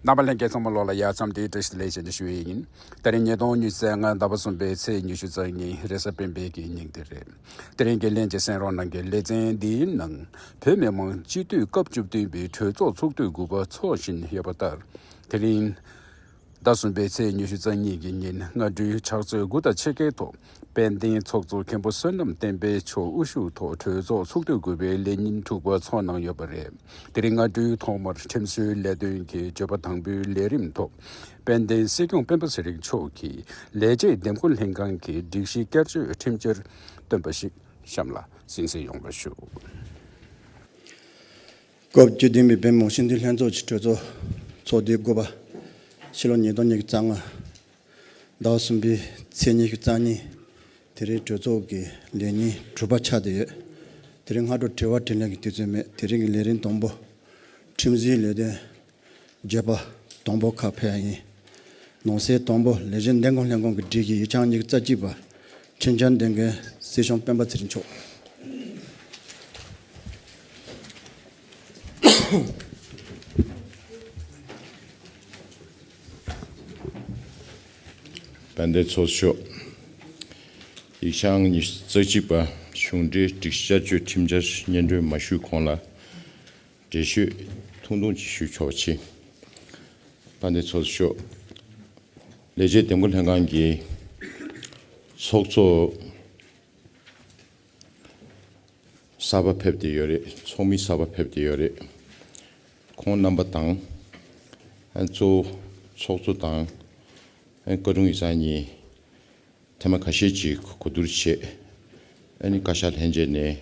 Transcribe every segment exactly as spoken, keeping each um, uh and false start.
རྣམ་པ་ལྷན་རྒྱས་ཚང་མ་ལོགས་ལ་ཡ་མཚམས་འདིའི་བཀྲ་ཤིས་བདེ་ལེགས་ཞེས་ཞུ་ཡི་ཡིན། དེ་རིང་ཉིས་སྟོང་ཉི་ཤུ་རྩ་ལྔ་ཟླ་བ་གསུམ་པའི་ཚེས་ཉི་ཤུ་རྩ་གཉིས་རེས་གཟའ་སྤེན་པའི་གི་ཉིན་དེ་རེད། དེ་རིང་གི་ལྷན་རྒྱས་གསན་རོགས་གནང་གི་ལེ་ཚན་འདིའི་ནང་བོད་མི་མང་སྤྱི་འཐུས་སྐབས་བཅུ་བདུན་པའི་གྲོས་ཚོགས་ཚོགས་དུས་དགུ་པ་འཚོགས་བཞིན་ཡོད་པ་ལྟར། དེ་རིང་ཟླ་གསུམ་པའི་ཚེས་ཉི་ཤུ་རྩ་གཉིས་ཀྱི་ཉིན་སྔ་དྲོའི་ཕྱག་ཚོད་དགུ་དང་ཕྱེད་ཀའི་ཐོག་དཔལ་ལྡན་ཚོགས་གཙོ་མཁན་པོ་བསོད་ནམས་བསྟན་འཕེལ་མཆོག་དབུ་བཞུགས་ཐོག་གྲོས་ཚོགས་ཚོགས་དུས་དགུ་པའི་ལས་ཉིན་དྲུག་པ་འཚོགས་གནང་ཡོད་པ་རེད། དེ་རིང་སྔ་དྲོའི་ཐོག་མར་ཁྲིམས་བཟོའི་ལས་དོན་གྱི་བརྗོད་པ་དང་པོའི་ལས་རིམ་ཐོག་དཔལ་ལྡན་སྲིད་སྐྱོང་སྤེན་པ་ཚེ་རིང་མཆོག་གིས་ལས་བྱེད་འདེམས་བསྐོ་ལྷན་ཁང་གི་སྒྲིག་གཞི་བསྐྱར་བཅོས་ཁྲིམས་འཆར་བཏོན་པ་ཞིག་གཤམ་ལ་གསན་གཟིགས་ཡོང་བ་ཞུ། སྐབས་བཅུ་བདུན་པའི་བོད་མི་མང་སྤྱི་འཐུས་ལྷན་ཚོགས་ཀྱི་གྲོས་ཚོགས་ཚོགས་དུས་དགུ་པ། ཕྱི་ལོ་ཉིས་སྟོང་ཉི་ཤུ་རྩ་ལྔ་ཟླ་བ་གསུམ་པའི་ཚེས་ཉི་ཤུ་རྩ་གཉིས། དེ་རིང་གྲོས་ཚོགས་ཀྱི་ལས་ཉིན་དྲུག་པ་ཆགས་བསྡད་ཡོད། དེ་རིང་སྔ་དྲོ་དྲི་བ་དྲིས་ལན་གྱི་དུས་ཚོད་མེད། དེ་རིང་གི་ལས་རིམ་དང་པོ། ཁྲིམས་བཟོའི་ལས་དོན། བརྗོད་པ་དང་པོ་ཁག་ཕེབས་ཡ་ཡིན། ནང་གསེས་དང་པོ་ལས་བྱེད་འདེམས་བསྐོ་ལྷན་ཁང་གི་སྒྲིག་གཞི་ཡིག་ཆ་ཉི་ཤུ་རྩ་གཅིག་པ། ཁྲིམས་འཆར་འདོན་མཁན་སྲིད་སྐྱོང་སྤེན་པ་ཚེ་རིང་མཆོག་དཔལ་ལྡན་ཚོགས་གཙོ་མཆོག་ཡིག་ཆ་ཨང་ཉི་ཤུ་རྩ་གཅིག་པ། གཞུང་འབྲེལ་སྒྲིག་གཞི་བསྐྱར་བཅོས་ཁྲིམས་འཆར་སྙན་སྒྲོན་མ་ཞུས་གོང་ལ། འགྲེལ་བཤད་ཐུང་ཐུང་ཅིག་ཞུ་ཆོག་པ་བྱེད། དཔལ་ལྡན་ཚོགས་གཙོ་མཆོག་ལས་བྱེད་འདེམས་བསྐོ་ལྷན་ཁང་གི་ཚོགས་གཙོ་གསར་པ་ཕེབས་བསྡད་ཡོད་རེད། ཚོགས་མི་གསར་པ་ཕེབས་བསྡད་ཡོད་རེད། ཁོང་རྣམ་པ་དང་། ཨ་གཙོ་བོ་ཚོགས་གཙོ་དང་། ཨ་བཀའ་དྲུང་ཡིག་ཚང་གཉིས། ཐེངས་མ་ཁ་ཤས་ཅིག་གོ་བསྡུར་བྱས། ཨ་ནི་བཀའ་ཤག་ལྷན་རྒྱས་ནས་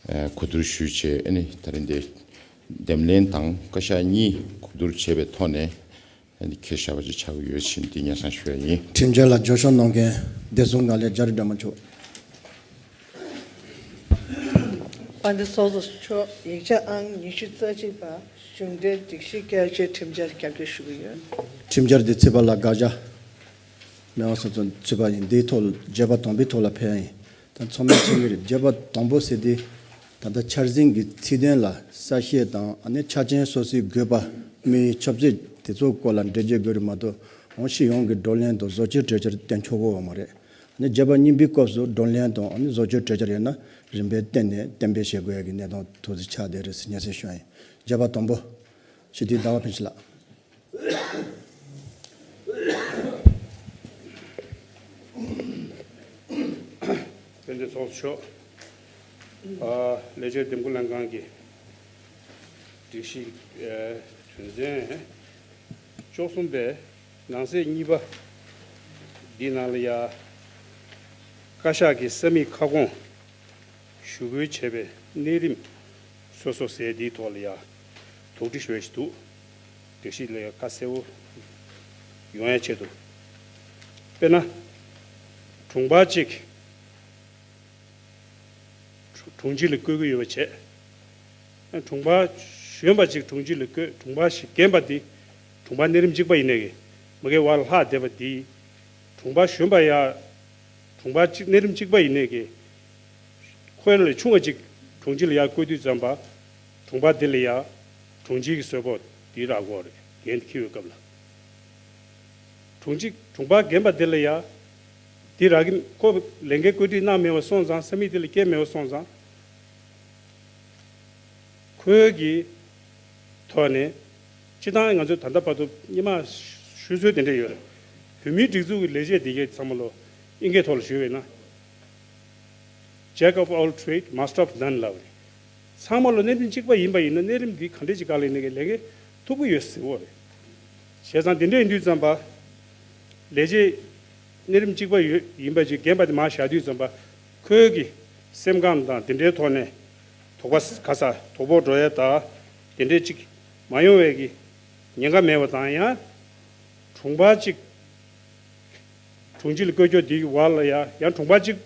ཨ་གོ་བསྡུར་ཞུས་བྱས། ཨ་ནི་ད་རིང་འདིར་འདེམས་ལྷན་དང་བཀའ་ཤག་གཉིས་གོ་བསྡུར་བྱས་པའི་ཐོག་ནས་ཨ་ནི་ཁྱེར་བཞག་པ་ཅིག་ཆགས་ཀྱི་ཡོད་ཕྱིན་འདི་སྙན་སེང་ཞུ་ཡ་ཡིན། ཁྲིམས་འཆར་ལ་བརྗོད་ཤོག་གནང་མཁན་བདེ་སྲུང་ངག་ལས་རྒྱ་རི་སྒྲོལ་མ་མཆོག་དཔལ་ལྡན་ཚོགས་གཙོ་མཆོག་ཡིག་ཆ་ཨང་ཉི་ཤུ་རྩ་གཅིག་པ། གཞུང་འབྲེལ་སྒྲིག་གཞི་བསྐྱར་བཅོས་ཁྲིམས་འཆར་རྒྱབ་སྐྱོར་ཞུ་གི་ཡོད། ཁྲིམས་འཆར་འདི་ཚུད་པ་ལ་དགག་བྱ་མེད་པ་སོང་ཙང་ཚུད་པ་ཡིན། འདིའི་ཐོག་བརྗོད་པ་དང་པོའི་ཐོག་ལ་ཕེབས་ཡ་ཡིན། ད་ཚང་མས་མཁྱེན་གྱི་རེད། བརྗོད་པ་དང་པོ་ཟེར་དུས་ད་ལྟ་འཆར་ཟིན་གྱི་ཚིག་དོན་ལ་གསལ་བཤད་དང་། ཨ་ནི་ཆ་རྐྱེན་སོ་སོའི་དགོས་པ་དམིགས་ཡུལ་ཁྱབ་ཚད་དེ་ཚོའི་སྐོར་ལ་འགྲེལ་བརྗོད་དགོས་རེད་མ་གཏོགས། འོང་སྤྱི་ཡོངས་ཀྱི་བགྲོ་གླེང་དང་བཟོ་བཅོས་གྲོས་འཆར་བཏོན་ཆོག་གི་ཡོད་མ་རེད། ཨ་ནི་བརྗོད་པ་གཉིས་པའི་སྐབས་སུ་བགྲོ་གླེང་དང་། ཨ་ནི་བཟོ་བཅོས་གྲོས་འཆར་ཡོད་ན་རིམ་པས་བཏོན་ནས་གཏན་འབེབས་བྱེད་དགོས་ཡ་གི་གནས་སྟངས་ཐུགས་རྗེ་ཆེ་དེ་རེད་ཟེར་སྙན་སེང་ཞུ་ཡ་ཡིན། བརྗོད་པ་དང་པོ། སྤྱི་འཐུས་ཟླ་བ་ཕུན་སྐྱིད་ལགས། དཔལ་ལྡན་ཚོགས་གཙོ་མཆོག་ཨ་ལས་བྱེད་འདེམས་བསྐོ་ལྷན་ཁང་གི་སྒྲིག་གཞི་ཨ་དོན་ཚན་བཅུ་གསུམ་པའི་ནང་གསེས་གཉིས་པ་འདི་ནང་ལ་ཡ། བཀའ་ཤག་གི་ས་མིག་ཁ་སྐོང་ཞུ་སྐུལ་བྱས་པའི་གནས་རིམ་སོ་སོ་ཟེར་འདིའི་ཐོག་ལ་ཡ་དོགས་འདྲི་ཞུ་ཡ་ཞིག་འདུག་སྒྲིག་གཞི་ལ་ཡ་ཁ་གསལ་པོ་ཡོང་ཡ་ཆེད་དུ། དཔེར་ན། དྲུང་འཕར་གཅིག་དྲུང་ཆེ་ལ་བསྐོ་གི་ཡོད་པ་བྱས། དྲུང་འཕར་གཞོན་པ་གཅིག་དྲུང་ཆེ་ལ་བསྐོས། དྲུང་འཕར་ཞིག་རྒན་པ་འདི་དྲུང་འཕར་གནས་རིམ་གཅིག་པ་ཡིན་ནའི་གི་མ་གི་བར་ལྷག་བསྡད་པ་འདི། དྲུང་འཕར་གཞོན་པ་ཡ་དྲུང་འཕར་གཅིག་གནས་རིམ་གཅིག་པ་ཡིན་ནའི་གི་ཁོ་ལས་ཆུང་བ་གཅིག་དྲུང་ཆེ་ལ་ཡ་བསྐོ་དུས་ཙམ་པ། དྲུང་འཕར་འདི་ལ་ཡ་དྲུང་ཆེ་གི་གསོལ་ཕོགས་འདི་རག་གི་ཡོད་རེད། འགན་འཁྱེར་བའི་སྐབས་ལ། དྲུང་ཆེ་དྲུང་འཕར་རྒན་པ་འདི་ལ་ཡ་འདི་རག་གི། ཁོ་ལས་འགན་བཀོད་སྒྲིག་གནང་མེད་པ་སོང་ཙང་། ས་མིག་འདི་ལ་བཀལ་མེད་པ་སོང་ཙང་། ཁོའི་གི་ཐོག་ནས་སྤྱི་བཏང་ང་ཚོས་ད་ལྟ་བར་དུ་སྔོན་མ་ཞུ་སྲོལ་དེ་འདྲ་ཡོད་རེད། བོད་མིའི་སྒྲིག་འཛུགས་ཀྱི་ལས་བྱེད་དེ་གའི་ཚང་མ་ལོ་ཨིན་སྐད་ཐོག་ལ་ཞུས་པས་ན། Jack of all trade, master of none ལབ་རེད། ཚང་མ་ལོ་གནས་རིམ་གཅིག་པ་ཡིན་པ་ཡིན་ན་གནས་རིམ་འདི་ག་འདྲས་ཅིག་སྒང་ལ་ཡིན་ནའི་གི་ལས་འགན་ཐུབ་ཀྱི་ཡོད་ཟེར་བ་རེད། བྱས་ཙང་དེ་འདྲ་ཡིན་དུས་ཙམ་པ། ལས་བྱེད་གནས་རིམ་གཅིག་པ་ཡོད་ཡིན་པ་ཅིག་རྒན་པ་དེ་མར་བཞག་དུས་ཙམ་པ། ཁོའི་གི་སེམས་ཁམས་དང་དེ་འདྲའི་ཐོག་ནས་དོགས་པ་ག་ས་དོ་ཕོག་འགྲོ་ཡ་ད་དེ་འདྲའི་ཅིག་མ་ཡོང་བའི་གི་ཉེན་ཁ་མེད་པ་དང་། ཡང་དྲུང་འཕར་གཅིག་དྲུང་ཆེ་ལ་བསྐོ་རྒྱུ་དེའི་བར་ལ་ཡ། ཡང་དྲུང་འཕར་གཅིག་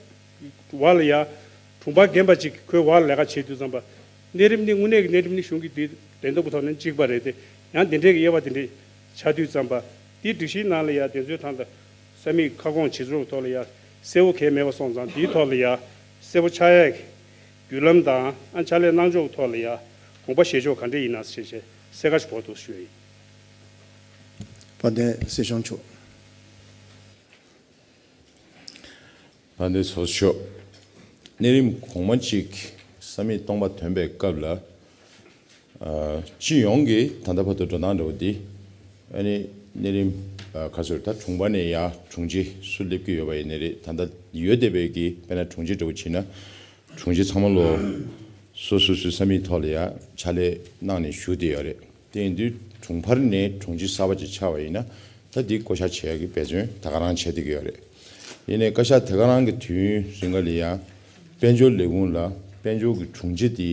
བར་ལ་ཡ། དྲུང་འཕར་རྒན་པ་གཅིག་ཁོའི་བར་ལ་ལས་ཀ་བྱེད་དུས་ཙམ་པ། གནས་རིམ་ནི་དངོས་གནས་ཀྱི་གནས་རིམ་ནི་གཞུང་གི་དེ་རེ་འདུན་གྱི་ཐོག་ནས་གཅིག་པ་རེད་དེ། ཡང་དེ་འདྲའི་གི་དབྱེ་བ་དེ་འདྲའི་ཆགས་དུས་ཙམ་པ། དེའི་སྒྲིག་གཞིའི་ནང་ལ་ཡ་དེ་ཚོའི་ཐང་ལ་ས་མིག་ཁ་སྐོང་བྱེད་ཕྱོགས་ཐོག་ལ་ཡ་གསལ་པོ་གང་ཡང་མེད་པ་སོང་ཙང་། དེའི་ཐོག་ལ་ཡ་གསལ་པོ་ཆགས་ཡས་ཀྱི་བརྒྱུད་ལམ་དང་། ཨ་ཕྱག་ལས་གནང་ཕྱོགས་ཐོག་ལ་ཡ་དགོངས་པ་བཞེས་ཕྱོགས་ག་འདྲས་ཡིན་ན་ཞེས་གསལ་ཁ་ཞིག་བོར་འདུག་ཞུ་ཡ་ཡིན། དཔལ་ལྡན་སྲིད་སྐྱོང་མཆོག་དཔལ་ལྡན་ཚོགས་གཙོ་མཆོག་གནས་རིམ་གོང་མ་གཅིག་ས་མིག་སྟོང་པ་ཐོན་པའི་སྐབས་ལ། ཨ། སྤྱི་ཡོངས་ཀྱི་ད་ལྟ་བར་དུ་འགྲོ་སྟངས་འདྲ་བོ་འདི། ཨ་ནི་གནས་རིམ། ཨ། ཁ་སོར་ད་དྲུང་པ་ནས་ཡར་དྲུང་ཆེ་སུ་སླེབས་ཀྱི་ཡོད་པ་ཡིན་ནའི་རེད། ད་ལྟ་ཡོད་བསྡད་པའི་གི་དཔེར་ན་དྲུང་ཆེ་འདྲ་བོ་བྱས་ན། དྲུང་ཆེ་ཚང་མ་ལོ། སོ་སོ་སོའི་ས་མིག་ཐོག་ལ་ཡ་ཕྱག་ལས་གནང་ནས་བཞུགས་བསྡད་ཡོད་རེད། དེ་ཡིན་དུས་དྲུང་འཕར་ནས་དྲུང་ཆེ་གསར་པ་ཅིག་ཆགས་པ་ཡིན་ན། ད་འདི་བསྐོ་བཞག་བྱེད་ཡག་གི་འབད་བརྩོན་ད་ག་རང་བྱས་བསྡད་ཀྱི་ཡོད་རེད། ཡིན་ནའི་བཀའ་ཤག་དེ་ག་རང་གི་དུས་ཡུན་རིང་ག་ལ་ཡ། དཔལ་འབྱོར་ལས་ཁུངས་ལ་དཔལ་འབྱོར་གྱི་དྲུང་ཆེ་དེ།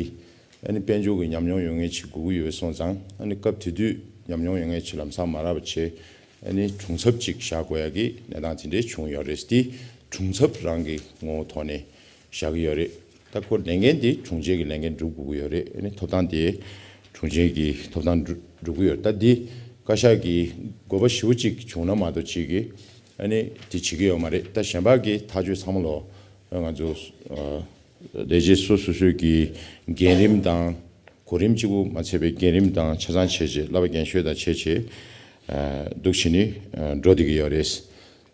ཨ་ནི་དཔལ་འབྱོར་གྱི་ཉམས་མྱོང་ཡོད་མཁན་ཅིག་དགོས་ཀྱི་ཡོད་སོང་ཙང་། ཨ་ནི་སྐབས་དེ་དུས་ཉམས་མྱོང་ཡོད་མཁན་ཅིག་ལམ་སང་མ་རག་པ་བྱས། ཨ་ནི་དྲུང་ཚབ་ཅིག་བཞག་དགོས་ཡག་གི་གནས་སྟངས་དེ་འདྲའི་བྱུང་ཡོད་རེད། དེ་དྲུང་ཚབ་རང་གི་ངོ་བོ་ཐོག་ནས་བཞག་གི་ཡོད་རེད། ད་ཁོ་ལས་འགན་དེ་དྲུང་ཆེ་གི་ལས་འགན་སྒྲུབ་དགོས་ཀྱི་ཡོད་རེད། ཨ་ནི་ཐོབ་ཐང་དེ་དྲུང་ཆེ་གི་ཐོབ་ཐང་སྒྲུབ་སྒྲུབ་ཀྱི་ཡོད་རེད། ད་འདི་བཀའ་ཤག་གི་དགོས་པ་ཞེ་པོ་ཅིག་བྱུང་ན་མ་གཏོགས་ཅིག་གི་ཨ་ནི་དེ་བྱེད་ཀྱི་ཡོད་མ་རེད། ད་གཞན་པ་གི་ཐག་གཅོད་ཚང་མ་ལོ། ང་ཚོ། ཨ། ལས་བྱེད་སོ་སོ་སོའི་གི་འགན་རིམ་དང་གོ་རིམ་གཅིག་པུ་མ་ཚད་པའི་འགན་རིམ་དང་ཆ་ཚང་བྱས་རྗེས་བསླབ་པ་རྒན་ཤོས་དང་བྱས་རྗེས། ཨ། འདུག་བྱས་ནས། ཨ། འགྲོ་བསྡད་ཀྱི་ཡོད་རེད།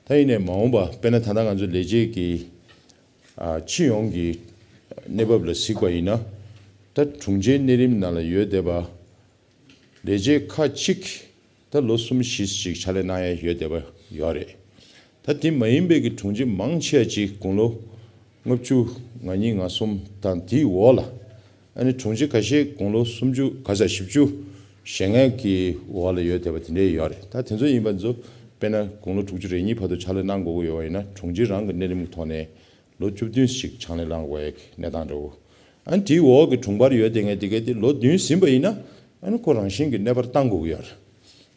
ད་ཡིན་ནའི་མ་འོངས་པ་དཔེར་ན་ད་ལྟ་ང་ཚོ་ལས་བྱེད་ཀྱི། ཨ། སྤྱི་ཡོངས་ཀྱི་གནས་བབ་ལ་གཟིགས་པ་ཡིན་ན། ད་དྲུང་ཆེའི་གནས་རིམ་ནང་ལ་ཡོད་བསྡད་པ། ལས་བྱེད་ཁག་ཅིག་ད་ལོ་གསུམ་བཞི་ཅིག་ཕྱག་ལས་གནང་ཡ་ཡོད་བསྡད་པ་ཡོད་རེད། ད་དེ་མ་ཡིན་པའི་གི་དྲུང་ཆེ་མང་ཆེ་བ་ཅིག་དགུང་ལོ་ལྔ་བཅུ་ང་གཉིས་ང་གསུམ་དང་དེའི་འོག་ལ། ཨ་ནི་དྲུང་ཆེ་ཁ་ཤས་དགུང་ལོ་སུམ་ཅུ་ག་ས་བཞི་བཅུ་ཞེ་ལྔ་གི་འོག་ལ་ཡོད་བསྡད་པ་དེ་འདྲས་ཡོད་རེད། ད་དེ་ཚོ་ཡིན་པ་ཚོ་དཔེར་ན་དགུང་ལོ་དྲུག་ཅུ་རེ་གཉིས་བར་དུ་ཕྱག་ལས་གནང་དགོས་ཀྱི་ཡོད་པ་ཡིན་ན། དྲུང་ཆེ་རང་གི་གནས་རིམ་གྱི་ཐོག་ནས། ལོ་བཅུ་བདུན་ཞིག་ཕྱག་ལས་གནང་དགོས་ཡག་གི་གནས་སྟངས་འདྲ་བོ། ཨ་ནི་དེའི་འོག་གི་དྲུང་འཕར་ཡོད་བསྡད་མཁན་དེ་གས་དེ་ལོ་བདུན་ཟིན་པ་ཡིན་ན། ཨ་ནི་ཁོ་རང་བཞིན་གྱིས་གནས་སྤར་བཏང་དགོས་ཀྱི་ཡོད་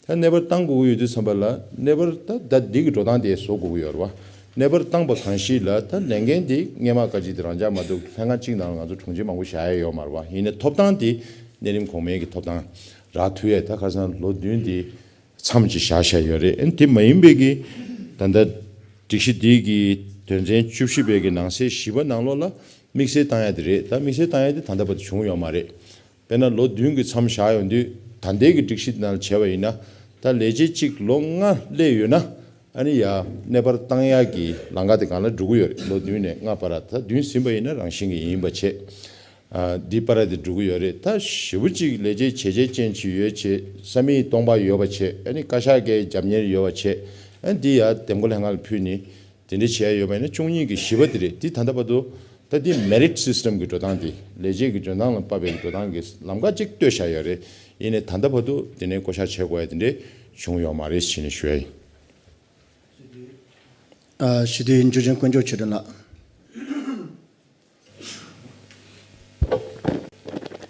རེད། ད་གནས་སྤར་བཏང་དགོས་ཀྱི་ཡོད་དུས་ཙམ་པ་ལ། གནས་སྤར་ད་ད་འདི་གི་འགྲོ་སྟངས་དེ་བཟོ་དགོས་ཀྱི་ཡོད་རེད་བ། གནས་སྤར་བཏང་པ་གང་ཞིག་ལ་ད་ལས་འགན་དེ་སྔས་མ་བཀའ་སྤྱི་དེ་རང་འཇགས་མ་གཏོགས་ལྷན་ཁང་གཅིག་ནང་ལ་ང་ཚོ་དྲུང་ཆེ་མང་པོ་བཞག་ཡ་ཡོད་མ་རེད་བ། ཡིན་ནའི་ཐོབ་ཐང་དེ་གནས་རིམ་གོང་མའི་གི་ཐོབ་ཐང་རག་ཐུབ་ཡས། ད་ཁ་སང་ལོ་བདུན་དེ་མཚམས་ཅིག་བཞག་བཞག་ཡོད་རེད། ཨ་ནི་དེ་མ་ཡིན་པའི་གི་ད་ལྟ་སྒྲིག་གཞི་འདི་གི་དོན་ཚན་བཅུ་བཞི་པའི་གི་ནང་གསེས་བཞི་པ་ནང་ལོགས་ལ་དམིགས་བསལ་བཏང་ཡ་དེ་རེད། ད་དམིགས་བསལ་བཏང་ཡ་དེ་ད་ལྟ་བར་དུ་བྱུང་ཡོད་མ་རེད། དཔེར་ན་ལོ་བདུན་གི་མཚམས་བཞག་ཡོང་དུས་ད་ལྟའི་གི་སྒྲིག་གཞི་ནང་བྱས་པ་ཡིན་ན། ད་ལས་བྱེད་གཅིག་ལོ་ལྔ་སླེབས་ཡོད་ན། ཨ་ནི་ཡ་གནས་སྤར་བཏང་ཡག་གི་ལམ་ཁ་དེ་སྒང་ལ་འགྲོ་གི་ཡོད་རེད། ལོ་བདུན་ནས་ལྔ་བར། ད་བདུན་ཟིན་པ་ཡིན་ན་རང་བཞིན་གྱི་ཡིན་པ་བྱས། ཨ། འདི་བར་དེ་འགྲོ་གི་ཡོད་རེད། ད་ཞེ་པོ་ཅིག་ལས་བྱེད་བྱས་རྗེས་ཅན་ཅིག་ཡོད་བྱས། ས་མིག་སྟོང་པ་ཡོད་པ་བྱས། ཨ་ནི་བཀའ་ཤག་གི་རྒྱབ་གཉེར་ཡོད་པ་བྱས། ཨ་ནི་འདི་ཡ་འདེམས་བསྐོ་ལྷན་ཁང་ལ་ཕུལ་ནས་དེ་འདྲ་བྱས་ཡོད་པ་ཡིན་ན། བཅུ་གཉིས་ཀྱི་བཞི་པ་དེ་རེད། འདི་ད་ལྟ་བར་དུ་ད་འདི་མེ་རིཊ་སིས་ཊམ་གི་འགྲོ་སྟངས་དེ། ལས་བྱེད་ཀྱི་འཇོན་ཐང་ལ་དཔག་པའི་འགྲོ་སྟངས་ཀྱི་ལམ་ཁ་ཅིག་བཏོད་བཞག་ཡོད་རེད། ཡིན་ནའི་ད་ལྟ་བར་དུ་དེ་ནས་བསྐོ་བཞག་བྱེད་དགོས་ཡ་དེ་འདྲ་བྱུང་ཡོད་མ་རེད་ཟེར་ནས་ཞུ་ཡ་ཡིན། ཨ། ཞུ་དོན་འཇུ་ཆེན་དཀོན་མཆོག་ཆོས་སྒྲོན་ལགས།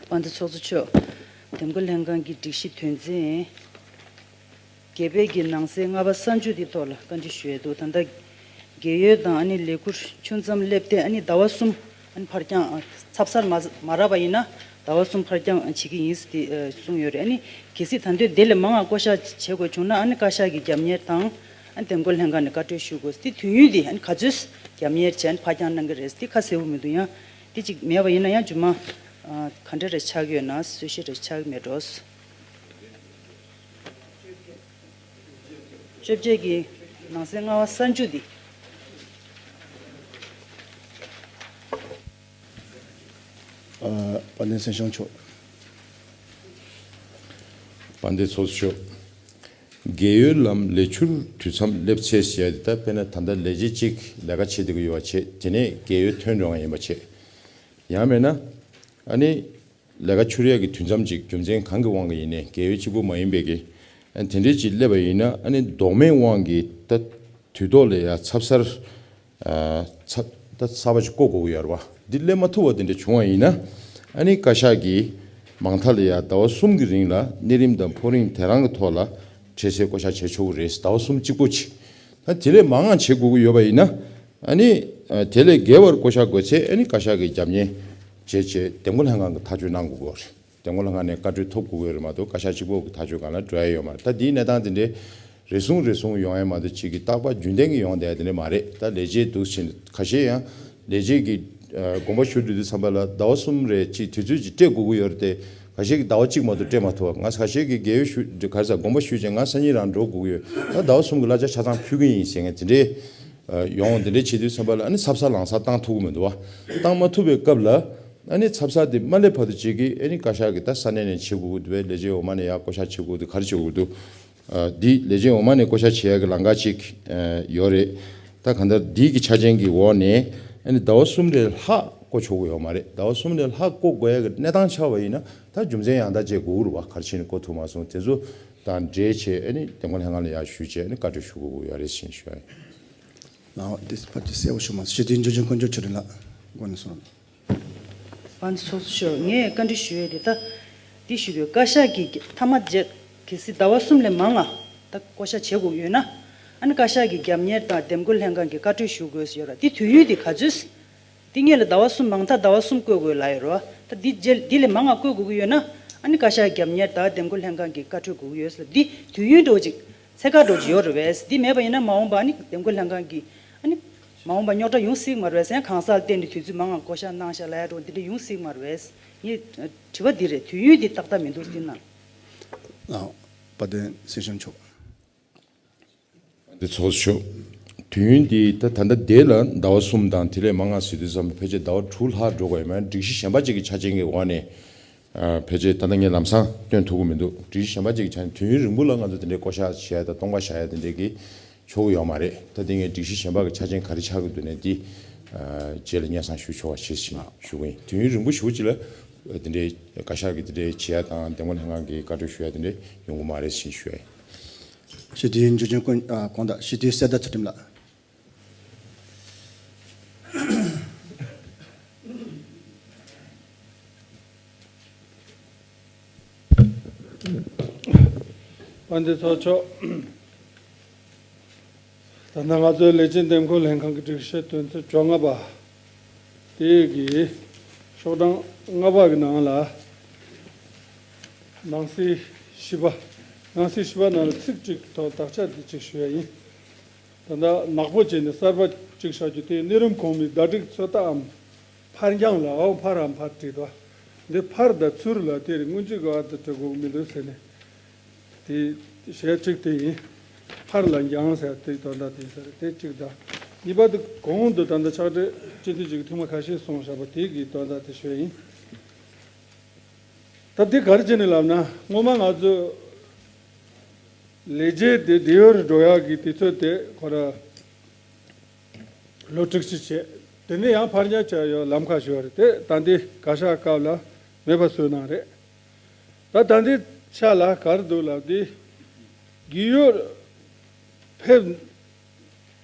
དཔལ་ལྡན་ཚོགས་གཙོ་མཆོག་འདེམས་བསྐོ་ལྷན་ཁང་གི་སྒྲིག་གཞི་དོན་ཚན་བརྒྱད་པའི་གི་ནང་གསེས་ལྔ་པ་གསར་འཇུག་དེའི་ཐོག་ལ་བཀའ་འདྲི་ཞུ་ཡས་འདུག། ད་ལྟ་རྒས་ཡོལ་དང་ཨ་ནི་ལས་འཁུར་ཆུང་ཙམ་སླེབས་ཏེ། ཨ་ནི་ཟླ་བ་གསུམ་ཨ་ནི་ཕར་འགྱངས། ཚབ་གསར་མ་མ་རག་པ་ཡིན་ན་ཟླ་བ་གསུམ་ཕར་འགྱངས་བྱེད་ཀྱི་ཡིན་ཟེར་ཏེ་གསུངས་ཡོད་རེད། ཨ་ནི་གལ་སྲིད་ད་དུང་དེ་ལས་མང་བ་བསྐོ་བཞག་བྱེད་དགོས་བྱུང་ན། ཨ་ནི་བཀའ་ཤག་གི་རྒྱབ་གཉེར་དང་། ཨ་ནི་འདེམས་བསྐོ་ལྷན་ཁང་ནས་བཀའ་འཁྲོལ་ཞུ་དགོས། དེ་དུས་ཡུན་དེ་ཨ་ནི་ག་ཚོད་རྒྱབ་གཉེར་བྱས་ཨ་ནི་ཕར་འགྱངས་གནང་གི་རེད། དེ་ཁ་གསལ་པོ་མི་འདུག། ཡང་དེ་གཅིག་མེད་པ་ཡིན་ན་ཡང་རྗེས་མ་ཨ་ག་འདྲ་རེ་ཆགས་ཀྱི་ཡོད་ན། གསལ་བཤད་རེ་ཆགས་ཀྱི་མེད་འགྲོ། བཅོ་བརྒྱད་ཀྱི་ནང་གསེས་ལྔ་པ་གསར་འཇུག་འདི། ཨ། དཔལ་ལྡན་སྲིད་སྐྱོང་མཆོག། དཔལ་ལྡན་ཚོགས་གཙོ་མཆོག། རྒས་ཡོལ་ལམ་ལས་འཁྱུར་དུས་མཚམས་སླེབས་ཚེས་ཟེར་ཡ་དེ། ད་དཔེར་ན་ད་ལྟ་ལས་བྱེད་གཅིག་ལས་ཀ་བྱེད་བསྡད་ཀྱི་ཡོད་པ་བྱས། དེ་ནས་རྒས་ཡོལ་ཐོན་འགྲོ་ཡ་ཡིན་པ་བྱས། ཡང་མིན་ན་ཨ་ནི་ལས་ཀ་འཁྱུར་ཡ་གི་དུས་མཚམས་ཅིག་རྒྱུ་མཚན་གང་གི་དབང་གིས་ཡིན་ནའི་རྒས་ཡོལ་གཅིག་པུ་མ་ཡིན་པའི་གི་ཨ་ནི་དེ་འདྲས་ཅིག་སླེབས་པ་ཡིན་ན། ཨ་ནི་ལྡོག་མེད་དབང་གིས་ད་དུས་ཐོག་ལ་ཡ་ཚབ་གསར། ཨ། ཚ། ད་གསར་པ་ཞིག་བསྐོ་དགོས་ཀྱི་ཡོད་རེད་བ། འདི་སླེབས་མ་ཐུབ་པ་དེ་འདྲ་བྱུང་བ་ཡིན་ན། ཨ་ནི་བཀའ་ཤག་གིས་མང་མཐའ་ལ་ཡ་ཟླ་བ་གསུམ་གྱི་རིང་ལ་གནས་རིམ་དང་ཕོགས་རིམ་དེ་རང་གི་ཐོག་ལ་འཕྲལ་སེལ་བསྐོ་བཞག་བྱས་ཆོག་གི་རེད། ཟླ་བ་གསུམ་གཅིག་པོ་ཅིག། ད་དེ་ལས་མང་ང་བྱེད་དགོས་ཀྱི་ཡོད་པ་ཡིན་ན། ཨ་ནི་དེ་ལས་བརྒལ་བར་བསྐོ་བཞག་དགོས་ཚེ། ཨ་ནི་བཀའ་ཤག་གིས་རྒྱབ་གཉེར་བྱས་བྱས་འདེམས་བསྐོ་ལྷན་ཁང་གིས་ཐག་གཅོད་གནང་དགོས་ཀྱི་ཡོད་རེད། འདེམས་བསྐོ་ལྷན་ཁང་ནས་བཀའ་འཁྲོལ་ཐོབ་དགོས་ཀྱི་ཡོད་རེད་མ་གཏོགས། བཀའ་ཤག་གཅིག་པོ་གི་ཐག་གཅོད་སྒང་ལ་འགྲོ་ཡ་ཡོད་མ་རེད། ད་འདིའི་གནས་སྟངས་དེ་འདྲའི་རེ་ཟུང་རེ་ཟུང་ཡོང་ཡ་མ་གཏོགས། གཅིག་གི་རྟག་པར་རྒྱུན་ལྡན་གྱི་ཡོང་བསྡད་ཡ་དེ་འདྲ་མ་རེད། ད་ལས་བྱེད་འདུག་ཕྱིན། ཁ་ཤས་ཡང་ལས་བྱེད་ཀྱི་ཨ་དགོངས་པ་ཞུ་འགྲོ་དུས་ཙམ་པ་ལ་ཟླ་བ་གསུམ་རེ་གཅིག་དུས་ཚོད་ཅིག་སྤྲད་དགོས་ཀྱི་ཡོད་རེད་དེ། ཁ་ཤས་ཀྱིས་ཟླ་བ་གཅིག་མ་གཏོགས་སྤྲད་མ་ཐུབ་པ། ང་ཁ་ཤས་ཀྱིས་རྒས་ཡོལ་ཞུ་ག་རེ་ཟ་དགོངས་པ་ཞུས་བྱས་ང་སང་ཉིན་རང་འགྲོ་དགོས་ཀྱི་ཡོད། ད་ཟླ་བ་གསུམ་གྱི་གླ་ཆ་ཆ་ཚང་ཕུལ་གྱི་ཡིན་ཟེར་མཁན་དེ་འདྲའི་ཡོང་། དེ་འདྲའི་བྱེད་དུས་ཙམ་པ་ལ་ཨ་ནི་ཚབ་གསང་ལང་གསང་བཏང་ཐུབ་ཀྱི་མི་འདུག་བ། བཏང་མ་ཐུབ་པའི་སྐབས་ལ་ཨ་ནི་ཚབ་གསང་དེ་མ་སླེབས་བར་དུ་གཅིག་གིས་ཨ་ནི་བཀའ་ཤག་གིས་ད་ས་གནས་ནས་བྱེད་དགོས་ཀྱི་འདུག་བས། ལས་བྱེད་འོག་མ་ནས་ཡར་བསྐོ་བཞག་བྱེད་དགོས་ཀྱི་འདུག་ག་རེ་བྱེད་དགོས་ཀྱི་འདུག་འདི་ལས་བྱེད་འོག་མ་ནས་བསྐོ་བཞག་བྱེད་ཡག་གི་ལམ་ཁ་ཅིག་ཡོད་རེད། ད་གང་ལྟར་འདི་གི་ཆ་རྐྱེན་གྱི་འོག་ནས་ཨ་ནི་ཟླ་བ་གསུམ་ལས་ལྷག་བསྐོ་ཆོག་གི་ཡོད་མ་རེད། ཟླ་བ་གསུམ་ལས་ལྷག་བསྐོ་དགོས་ཡག་གི་གནས་སྟངས་ཆགས་པ་ཡིན་ན་ད་རྒྱུ་མཚན་ཡང་དག་བཅས་དགོས་ཀྱི་རེད་བ། ག་རེ་བྱས་ནས་བསྐོ་ཐུབ་མ་སོང་། དེ་ཚོ་དང་འབྲེལ་བྱས་ཨ་ནི་འདེམས་བསྐོ་ལྷན་ཁང་ལ་ཡར་ཞུས་བྱས་ཨ་ནི་བཀའ་འཁྲོལ་ཞུ་དགོས་ཀྱི་ཡོད་རེད་ཟེར་ནས་ཞུ་ཡ་ཡིན། ལའོ་དེ་ཕལ་ཆེར་གསལ་པོ་ཞུ་མ་སོང་། ཞུ་དེ་འཇུ་ཆེན་དཀོན་མཆོག་མཆོག་རེད་ལ་དགོངས་ནས་སོང་། ཨ་ནི་ཚོགས་གཙོ་མཆོག་ངས་བཀའ་འདྲི་ཞུ་ཡས་དེ་ད་འདི་ཞུ་དགོས། བཀའ་ཤག་གིས་མཐའ་མ་རྗེས་གལ་སྲིད་ཟླ་བ་གསུམ་ལས་མང་ང་ད་བསྐོ་བཞག་བྱེད་དགོས་ཀྱི་ཡོད་ན། ཨ་ནི་བཀའ་ཤག་གིས་རྒྱབ་གཉེར་དང་འདེམས་བསྐོ་ལྷན་ཁང་གིས་བཀའ་འཁྲོལ་ཞུ་དགོས་ཟེར་ཡོད་ར། འདི་དུས་ཡུན་དེ་ག་ཚོད། འདི་སྔོན་ལ་ཟླ་བ་གསུམ་མང་མཐའ་ཟླ་བ་གསུམ་བསྐོ་དགོས་ལབ་ཡོད་ར། ད་འདི་རྗེས་འདི་ལས་མང་ང་བསྐོ་དགོས་ཀྱི་ཡོད་ན། ཨ་ནི་བཀའ་ཤག་རྒྱབ་གཉེར་དང་འདེམས་བསྐོ་ལྷན་ཁང་གིས་བཀའ་འཁྲོལ་དགོས་ཀྱི་ཡོད་ཟེར། འདི་དུས་ཡུན་འདྲ་བོ་ཅིག་ཚད་བཀག་འདྲ་བོ་ཅིག་ཡོད་རེད་པས། འདི་མེད་པ་ཡིན་ན་མ་འོངས་པ་ཨ་ནི་འདེམས་བསྐོ་ལྷན་ཁང་གིས་ཨ་ནི་མ་འོངས་པ་རྙོག་དྲ་ཡོང་སྲིད་མ་རེད་པས། ཡང་གང་ཟག་ལ་བརྟེན་ནས་དུས་ཚོད་མང་ང་བསྐོ་བཞག་གནང་ཤག་ལབ་ཡ་འདྲ་བོ་འདི་འདྲ་ཡོང་སྲིད་མ་རེད་པས། ངའི་དྲི་བ་འདི་རེད། དུས་ཡུན་འདི་ཏག་ཏག་མི་འདུག་འདི་ན། ཨ། དཔལ་ལྡན་སྲིད་སྐྱོང་མཆོག་འདི་ཚོགས་ཞུ། དུས་ཡུན་འདི་ད་ད་ལྟ་དེ་ལ་ཟླ་བ་གསུམ་དང་དེ་ལས་མང་ང་ཟེར་དུས་ཙམ་ཕལ་ཆེར་ཟླ་བ་དྲུག་ལྷག་འགྲོ་དགོས་ཡོད་མ་རེད། སྒྲིག་གཞི་གཞན་པ་ཅིག་གི་ཆ་རྐྱེན་གྱི་འོག་ནས་ཨ་ཕལ་ཆེར་ད་ལྟ་ངས་ལམ་སང་སྟོན་ཐུབ་ཀྱི་མི་འདུག་སྒྲིག་གཞི་གཞན་པ་ཅིག་གི་ཆ་རྐྱེན་དུས་ཡུན་རིང་པོ་ལ་ང་ཚོ་དེ་འདྲའི་བསྐོ་བཞག་བྱས་དང་སྟོང་པ་བཞག་ཡ་དེ་འདྲའི་གི་ཆོག་གི་ཡོད་མ་རེད། ད་དེ་ངས་སྒྲིག་གཞི་གཞན་པ་གི་ཆ་རྐྱེན་ག་རེ་ཆགས་ཀྱི་འདུག་ནས་འདི་ཨ་རྗེས་ལ་སྙན་སེང་ཞུ་ཆོག་པ་བྱེད་ཞེས་ཞུ་གི་ཡིན། དུས་ཡུན་རིང་པོ་ཞེ་པོ་ཅིག་ལ་དེ་འདྲའི་བཀའ་ཤག་གིས་དེ་འདྲའི་བྱེད་ཡ་དང་འདེམས་བསྐོ་ལྷན་ཁང་གིས་བཀའ་འཁྲོལ་ཞུ་ཡ་དེ་འདྲའི་ཡོང་གི་མ་རེད་ཞེས་ཞུ་ཡ་ཡིན། ཞི་བདེའི་འཇུ་ཆེན་དཀོན་ཨ་དགོངས་དག་ཞི་བདེའི་གསེར་རྟ་ཚུལ་ཁྲིམས་ལགས། དཔལ་ལྡན་ཚོགས་གཙོ། ད་ལྟ་ང་ཚོའི་ལས་བྱེད་འདེམས་བསྐོ་ལྷན་ཁང་གི་སྒྲིག་གཞི་དོན་ཚན་བཅོ་ལྔ་པ་དེ་གི་ཤོག་གྲངས་ལྔ་པ་གི་ནང་ལ་ནང་གསེས་བཞི་པ། ནང་གསེས་བཞི་པ་ནང་ལ་ཚིག་གཅིག་ཐོག་དག་ཆ་འདི་གཅིག་ཞུ་ཡ་ཡིན། ད་ལྟ་ནག་པོ་བྱས་ནས་གསར་པ་གཅིག་བཞག་རྒྱུ་དེ་གནས་རིམ་གོང་མའི་ཟླ་སྒྲིག་ཚོད་ལྟའམ་ཕར་འགྱངས་ལ་འོ་ཕར་རམ་ཕར་བྲིས་དོ། འདི་ཕར་དང་ཚུར་ལ་དེ་རིང་སྔོན་རྩིས་གི་ཨ་ཏི་བྲི་དགོས་མི་འདུག་ཟེར་ནས། དེ་གཞས་གཅིག་དེ་ཡིན། ཕར་ལ་འགྱངས་ཟེར་དེ་དོན་དག་དེ་ཟེར་དེ་གཅིག་དང་། གཉིས་པ་དེ་གོང་དུ་ད་ལྟ་ཕྱག་སྦྲེལ་སྤྱི་འཐུས་ཅིག་གི་ཐེངས་མ་ཁ་ཤས་གསུངས་བཞག་པ་དེ་གི་དོན་དག་དེ་ཞུ་ཡ་ཡིན། ད་དེ་ག་རེ་བྱས་ནས་ལབ་ན་སྔོན་མ་ང་ཚོ་ལས་བྱེད་དེ་བདེ་ཡོལ་འགྲོ་ཡག་གི་དུས་ཚོད་དེ་ཁོ་ར་ལོ་དྲུག་ཅུ་བྱས། དེ་ནས་ཡང་ཕར་ཉར་བྱས་ཡོད་ལམ་ཁ་ཞུ་བ་རེད་དེ། ད་འདི་བཀའ་ཤག་སྐབས་ལ་མེད་པ་བཟོས་གནང་རེད། ད་ད་འདི་ཆ་ལ་ག་རེ་འདུག་ལབ་དེ། རྒས་ཡོལ་ཕེབས་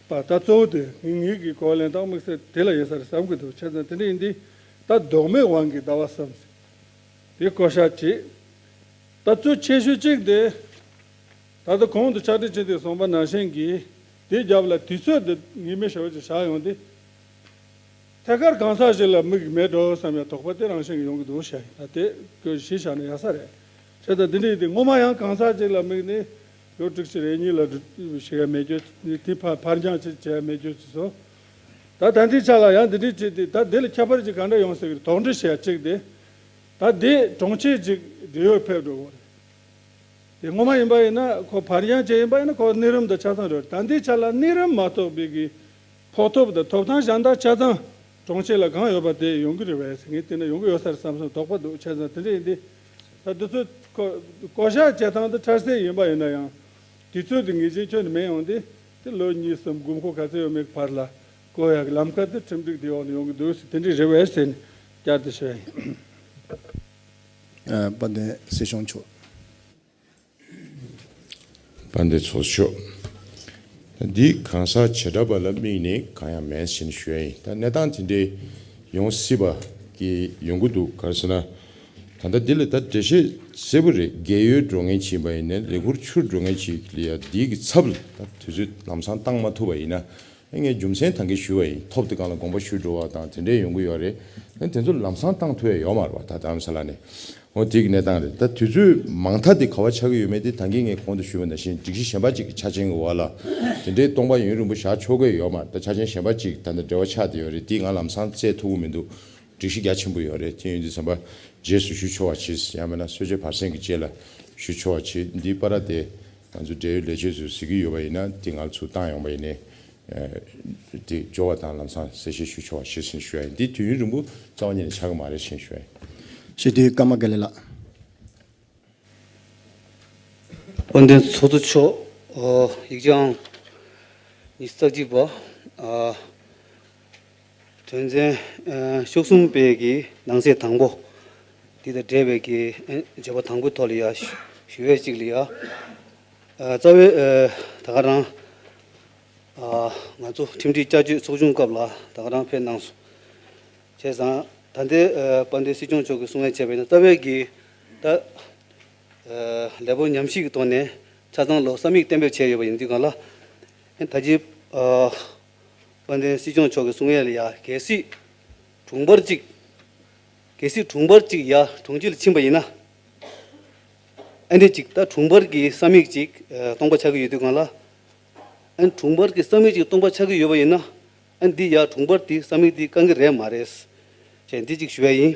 པ་ད་གཙོ་བོ་དེ་ངེད་ཀྱི་གོ་ལེན་དང་དམིགས་བསལ་དེ་ལ་ཡོད་ས་རེད་བསམ་གྱི་འདུག་བྱས་ཙང་དེ་འདྲ་ཡིན་དུས་ད་ལྡོག་མེད་དབང་གིས་ཟླ་བ་གསུམ་ཟེར་དེ་བསྐོ་བཞག་བྱས། ད་གཙོ་ཆེ་ཤོས་གཅིག་དེ། ད་ལྟ་གོང་དུ་ཕྱག་སྦྲེལ་སྤྱི་འཐུས་གསུངས་པ་ནང་བཞིན་གྱི་དེའི་རྒྱབ་ལ་དུས་ཚོད་འདི་ངེས་མེད་ཞེ་པོ་ཅིག་བཞག་ཡོང་དུས། ཐད་ཀར་གང་ཟག་ཞིག་ལ་དམིགས་མེད་འགྲོ་བསམ་ཡ་དོགས་པ་དེ་རང་བཞིན་གྱིས་ཡོང་གི་འདུག་ཤག་ད་དེ་ཁོས་གཞི་བཞག་ན་ཡག་ས་རེད། བྱས་ཙང་འདི་འདྲ་ཡིན་དུས་སྔོན་མ་ཡང་གང་ཟག་ཅིག་ལ་དམིགས་ནས་ལོ་དྲུག་ཅུ་རེ་གཉིས་ལ་བྱེད་ཡ་མེད་རྒྱུ་དེ་ཕར་ཕར་འགྱངས་ཅིག་བྱེད་ཡ་མེད་རྒྱུ་ཅིག་སོང་། ད་ད་ལྟའི་ཆ་ལ་ཡང་འདི་འདྲའི་ཅིག་དེ་ད་འདི་ལ་ཁྱད་པར་ཅིག་ག་འདྲ་ཡོང་སྲིད་ཀྱི་རེད། དོགས་འདྲི་བྱེད་ཡ་གཅིག་དེ། ད་འདི་གྲོང་ཁྱེར་ཅིག་བདེ་ཡོལ་ཕེབས་འགྲོ་དགོས་རེད། དེ་སྔོན་མ་ཡིན་པ་ཡིན་ན་ཁོ་ཕར་འགྱངས་བྱས་ཡིན་པ་ཡིན་ན་ཁོ་གནས་རིམ་དང་ཆ་ཚང་རེད། ད་ལྟའི་ཆ་ལ་གནས་རིམ་མ་གཏོགས་པའི་གི་ཕོག་ཐུབ་དང་ཐོབ་ཐང་གཞན་དག་ཆ་ཚང་གྲོང་ཁྱེར་ལ་གང་ཡོད་པ་དེ་ཡོང་གི་རེད་པས་ཟེར། ངས་བལྟས་ན་ཡོང་གི་ཡོད་ས་རེད་བསམ་སོང་། དོགས་པ་འདུག་བྱས་ཙང་དེ་འདྲ་ཡིན་དུས་ད་དུས་ཚོད་ཁོ་བསྐོ་བཞག་བྱེད་སྟངས་དེ་འཕྲལ་སེལ་ཡིན་པ་ཡིན་ན་ཡང་དུས་ཚོད་དེ་ངེས་ཅན་ཁྱོན་ནས་མེད་ཡོང་དུས་དེ་ལོ་གཉིས་གསུམ་དགོས་མཁོ་ག་ཚོད་ཡོད་མེད་ཀྱི་བར་ལ་བསྐོ་ཡག་གི་ལམ་ཁ་དེ་ཁྲིམས་སྒྲིག་དེའི་འོག་ནས་ཡོང་གི་འདུག་ཟེར། དེ་འདྲ་རེད་པས་ཟེར་ནས་བསྐྱར་དུ་ཞུ་ཡ་ཡིན། ཨ། དཔལ་ལྡན་སྲིད་སྐྱོང་མཆོག་དཔལ་ལྡན་ཚོགས་གཙོ། འདི་གང་ཟག་བྱེ་བྲག་པ་ལ་དམིགས་ནས་གང་ཡང་མེད་ཟེར་ནས་ཞུ་ཡ་ཡིན། ད་གནས་སྟངས་དེ་འདྲའི་ཡོང་སྲིད་པ་གི་ཡོང་གི་འདུག་ག་རེ་ཟེར་ན། ད་ལྟ་འདི་ལ་ད་འགྲེལ་བཤད་གསལ་པོ་རེད། རྒས་ཡོལ་འགྲོ་མཁན་ཅིག་ཡིན་པ་ཡིན་ན་ལས་འཁུར་ཚུར་འགྲོ་མཁན་ཅིག་ལ་ཡ་འདི་གི་ཚབ་ལ་ད་དུས་ཚོད་ལམ་སང་བཏང་མ་ཐུབ་པ་ཡིན་ན། ངས་རྒྱུ་མཚན་ད་གིན་ཞུས་པ་ཡིན། ཐོབ་དེ་སྒང་ལ་དགོངས་པ་ཞུ་འགྲོ་བ་དང་དེ་འདྲས་ཡོང་གི་ཡོད་རེད། ཨ་ནི་དེ་ཚོ་ལམ་སང་བཏང་ཐུབ་ཡ་ཡོད་མ་རེད་པ། ད་རྡ་རམ་ས་ལ་ནས། འོ་དེ་གི་གནས་སྟངས་རེད། ད་དུས་ཚོད་མང་མཐའ་དེ་ག་བ་ཆགས་ཀྱི་ཡོད་མེད་དེ་ད་གིན་ངས་གོང་དུ་ཞུས་པ་ནང་བཞིན་སྒྲིག་གཞི་གཞན་པ་གཅིག་གི་ཆ་རྐྱེན་གྱི་འོག་ལ་དེ་འདྲའི་སྟོང་པ་ཡུན་རིང་པོ་བཞག་ཆོག་གི་ཡོད་མ་རེད། ད་ཆ་རྐྱེན་གཞན་པ་གཅིག་ད་ལྟ་འབྲེལ་བ་ཆགས་བསྡད་ཡོད་རེད། དེ་ང་ལམ་སང་བཙལ་ཐུབ་ཀྱི་མི་འདུག་སྒྲིག་གཞི་རྒྱ་ཆེན་པོ་ཡོད་རེད། དེ་ཡིན་དུས་ཙམ་པ་རྗེས་སུ་ཞུ་ཆོག་པ་བྱེད། ཡང་མིན་ན་གསོལ་ཇ་བར་གསེང་གི་རྗེས་ལ་ཞུ་ཆོག་པ་བྱེད། འདི་པར་དེ་ང་ཚོ་འབྲེལ་ཡོད་ལས་བྱེད་ཚོས་གཟིགས་ཀྱི་ཡོད་པ་ཡིན་ན་དེ་ང་ཚོ་བཏང་ཡོང་པ་ཡིན་ནའི་དེ་འབྱོར་བ་དང་ལམ་སང་གསལ་བཤད་ཞུ་ཆོག་པ་བྱེད་ཟིན་ཞུ་ཡ་ཡིན། འདི་དུས་ཡུན་རིང་པོ་རྩ་བ་ཉིད་ནས་ཆགས་ཀྱི་མ་རེད་ཞེས་ཞུ་ཡ་ཡིན། ཞེས་དུས་ཀརྨ་དགེ་ལེགས་ལགས། དཔལ་ལྡན་ཚོགས་གཙོ་མཆོག་ཨོ། ཡིག་ཆ་ཨང་ཉི་ཤུ་རྩ་གཅིག་པ། ཨ། དོན་ཚན་ཨ་བཅུ་གསུམ་པའི་གི་ནང་གསེས་དང་པོ་འདི་དང་འབྲེལ་བའི་གི་ཨ་བརྗོད་པ་དང་པོའི་ཐོག་ལ་ཡ་ཞུ་ཞུ་བའི་གཅིག་ལ་ཡ། ཨ། རྩ་བའི་ཨ་ད་ག་རང་ཨ་ང་ཚོ་ཁྲིམས་སྒྲིག་བསྐྱར་བཅོས་ཚོགས་ཆུང་སྐབས་ལ་ད་ག་རང་ཕེབས་གནང་སོང་། བྱས་ཙང་ད་ལྟའི་ཨ་དཔལ་ལྡན་སྲིད་སྐྱོང་མཆོག་གིས་གསུང་བཤད་བྱས་པ་ཡིན་ན་རྩ་བའི་གི་ད་ཨ་ལས་སྦོམ་ཉམས་ཞིབ་ཀྱི་ཐོག་ནས་ཆ་ཚང་ལོ་ས་མིག་གཏན་འབེབས་བྱས་ཡོད་པ་ཡིན་དུས་གང་ལ། ད་ཅི་ཨ་དཔལ་ལྡན་སྲིད་སྐྱོང་མཆོག་གིས་གསུང་ཡས་ལ་ཡ་གལ་སྲིད་དྲུང་འཕར་གཅིག་གལ་སྲིད་དྲུང་འཕར་གཅིག་ཡ་དྲུང་ཆེ་ལ་ཕྱིན་པ་ཡིན་ན། ཨ་ནི་གཅིག་ད་དྲུང་འཕར་གྱི་ས་མིག་གཅིག་ཨ་སྟོང་པ་ཆགས་ཀྱི་ཡོད་དུས་གང་ལ། ཨ་ནི་དྲུང་འཕར་གྱི་ས་མིག་གཅིག་སྟོང་པ་ཆགས་ཀྱི་ཡོད་པ་ཡིན་ན། ཨ་ནི་འདི་ཡ་དྲུང་འཕར་དེ་ས་མིག་དེ་བཀང་གི་རེད་མ་རེད། ཅེས་འདི་གཅིག་ཞུ་བ་ཡིན།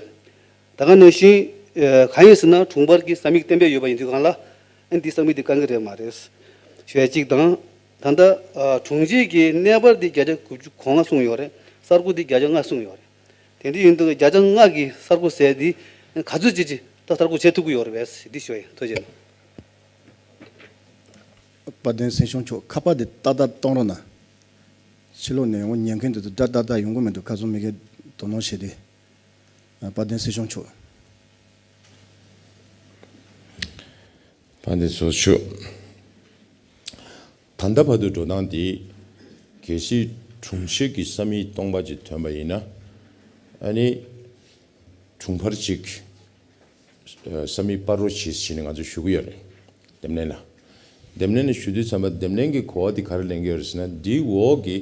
ད་ག་ནང་བཞིན་ཨ་གང་ཡིན་ཟེར་ན་དྲུང་འཕར་གྱི་ས་མིག་གཏན་འབེབས་ཡོད་པ་ཡིན་དུས་གང་ལ། ཨ་ནི་འདི་ས་མིག་དེ་བཀང་གི་རེད་མ་རེད། ཞུ་བ་གཅིག་དང་། ད་ལྟ་ཨ་དྲུང་ཆེ་གི་གནས་སྤར་དེ་བརྒྱ་ཆ་དགུ་བཅུ་གོ་ལྔ་གསུངས་ཡོད་རེད། གསར་འགོད་དེ་བརྒྱ་ཆ་ལྔ་གསུངས་ཡོད་རེད། དེ་འདྲ་ཡིན་དུས་བརྒྱ་ཆ་ལྔ་གི་གསར་འགོད་ཟེར་དེ་ག་ཚོད་ཅིག་ཅིག་ད་གསར་འགོད་བྱེད་ཐུབ་ཀྱི་ཡོད་རེད་པས་འདི་ཞུ་ཡ་ཡིན། ཐུགས་རྗེ་གནང་། དཔལ་ལྡན་སྲིད་སྐྱོང་མཆོག་ཁ་པར་དེ་ཏག་ཏག་གཏོང་རོགས་གནང་། ཕྱི་ལོགས་ནས་ཡོང་ཉན་མཁན་དེ་ཚོ་སྒྲ་ཏག་ཏག་ཡོང་གི་མི་འདུག་ཁ་སང་མི་སྒེར་དོ་སྣང་བྱས་ཏེ། དཔལ་ལྡན་སྲིད་སྐྱོང་མཆོག་དཔལ་ལྡན་ཚོགས་གཙོ། ད་ལྟ་བར་དུ་འགྲོ་སྟངས་འདི། གལ་སྲིད་དྲུང་ཆེ་གི་ས་མིག་སྟོང་པ་ཅིག་ཐོན་པ་ཡིན་ན། ཨ་ནི། དྲུང་འཕར་གཅིག་ས་མིག་སྤར་རོགས་བྱེད་ཟེར་ནས་ང་ཚོ་ཞུ་གི་ཡོད་རེད། འདེམས་ལྷན་ལ། འདེམས་ལྷན་ལ་ཞུ་དུས་ཙམ་པ་འདེམས་ལྷན་གྱི་གོ་བ་འདི་ག་རེ་ལེན་གྱི་ཡོད་རེད་ཟེར་ན། འདིའི་འོག་གི་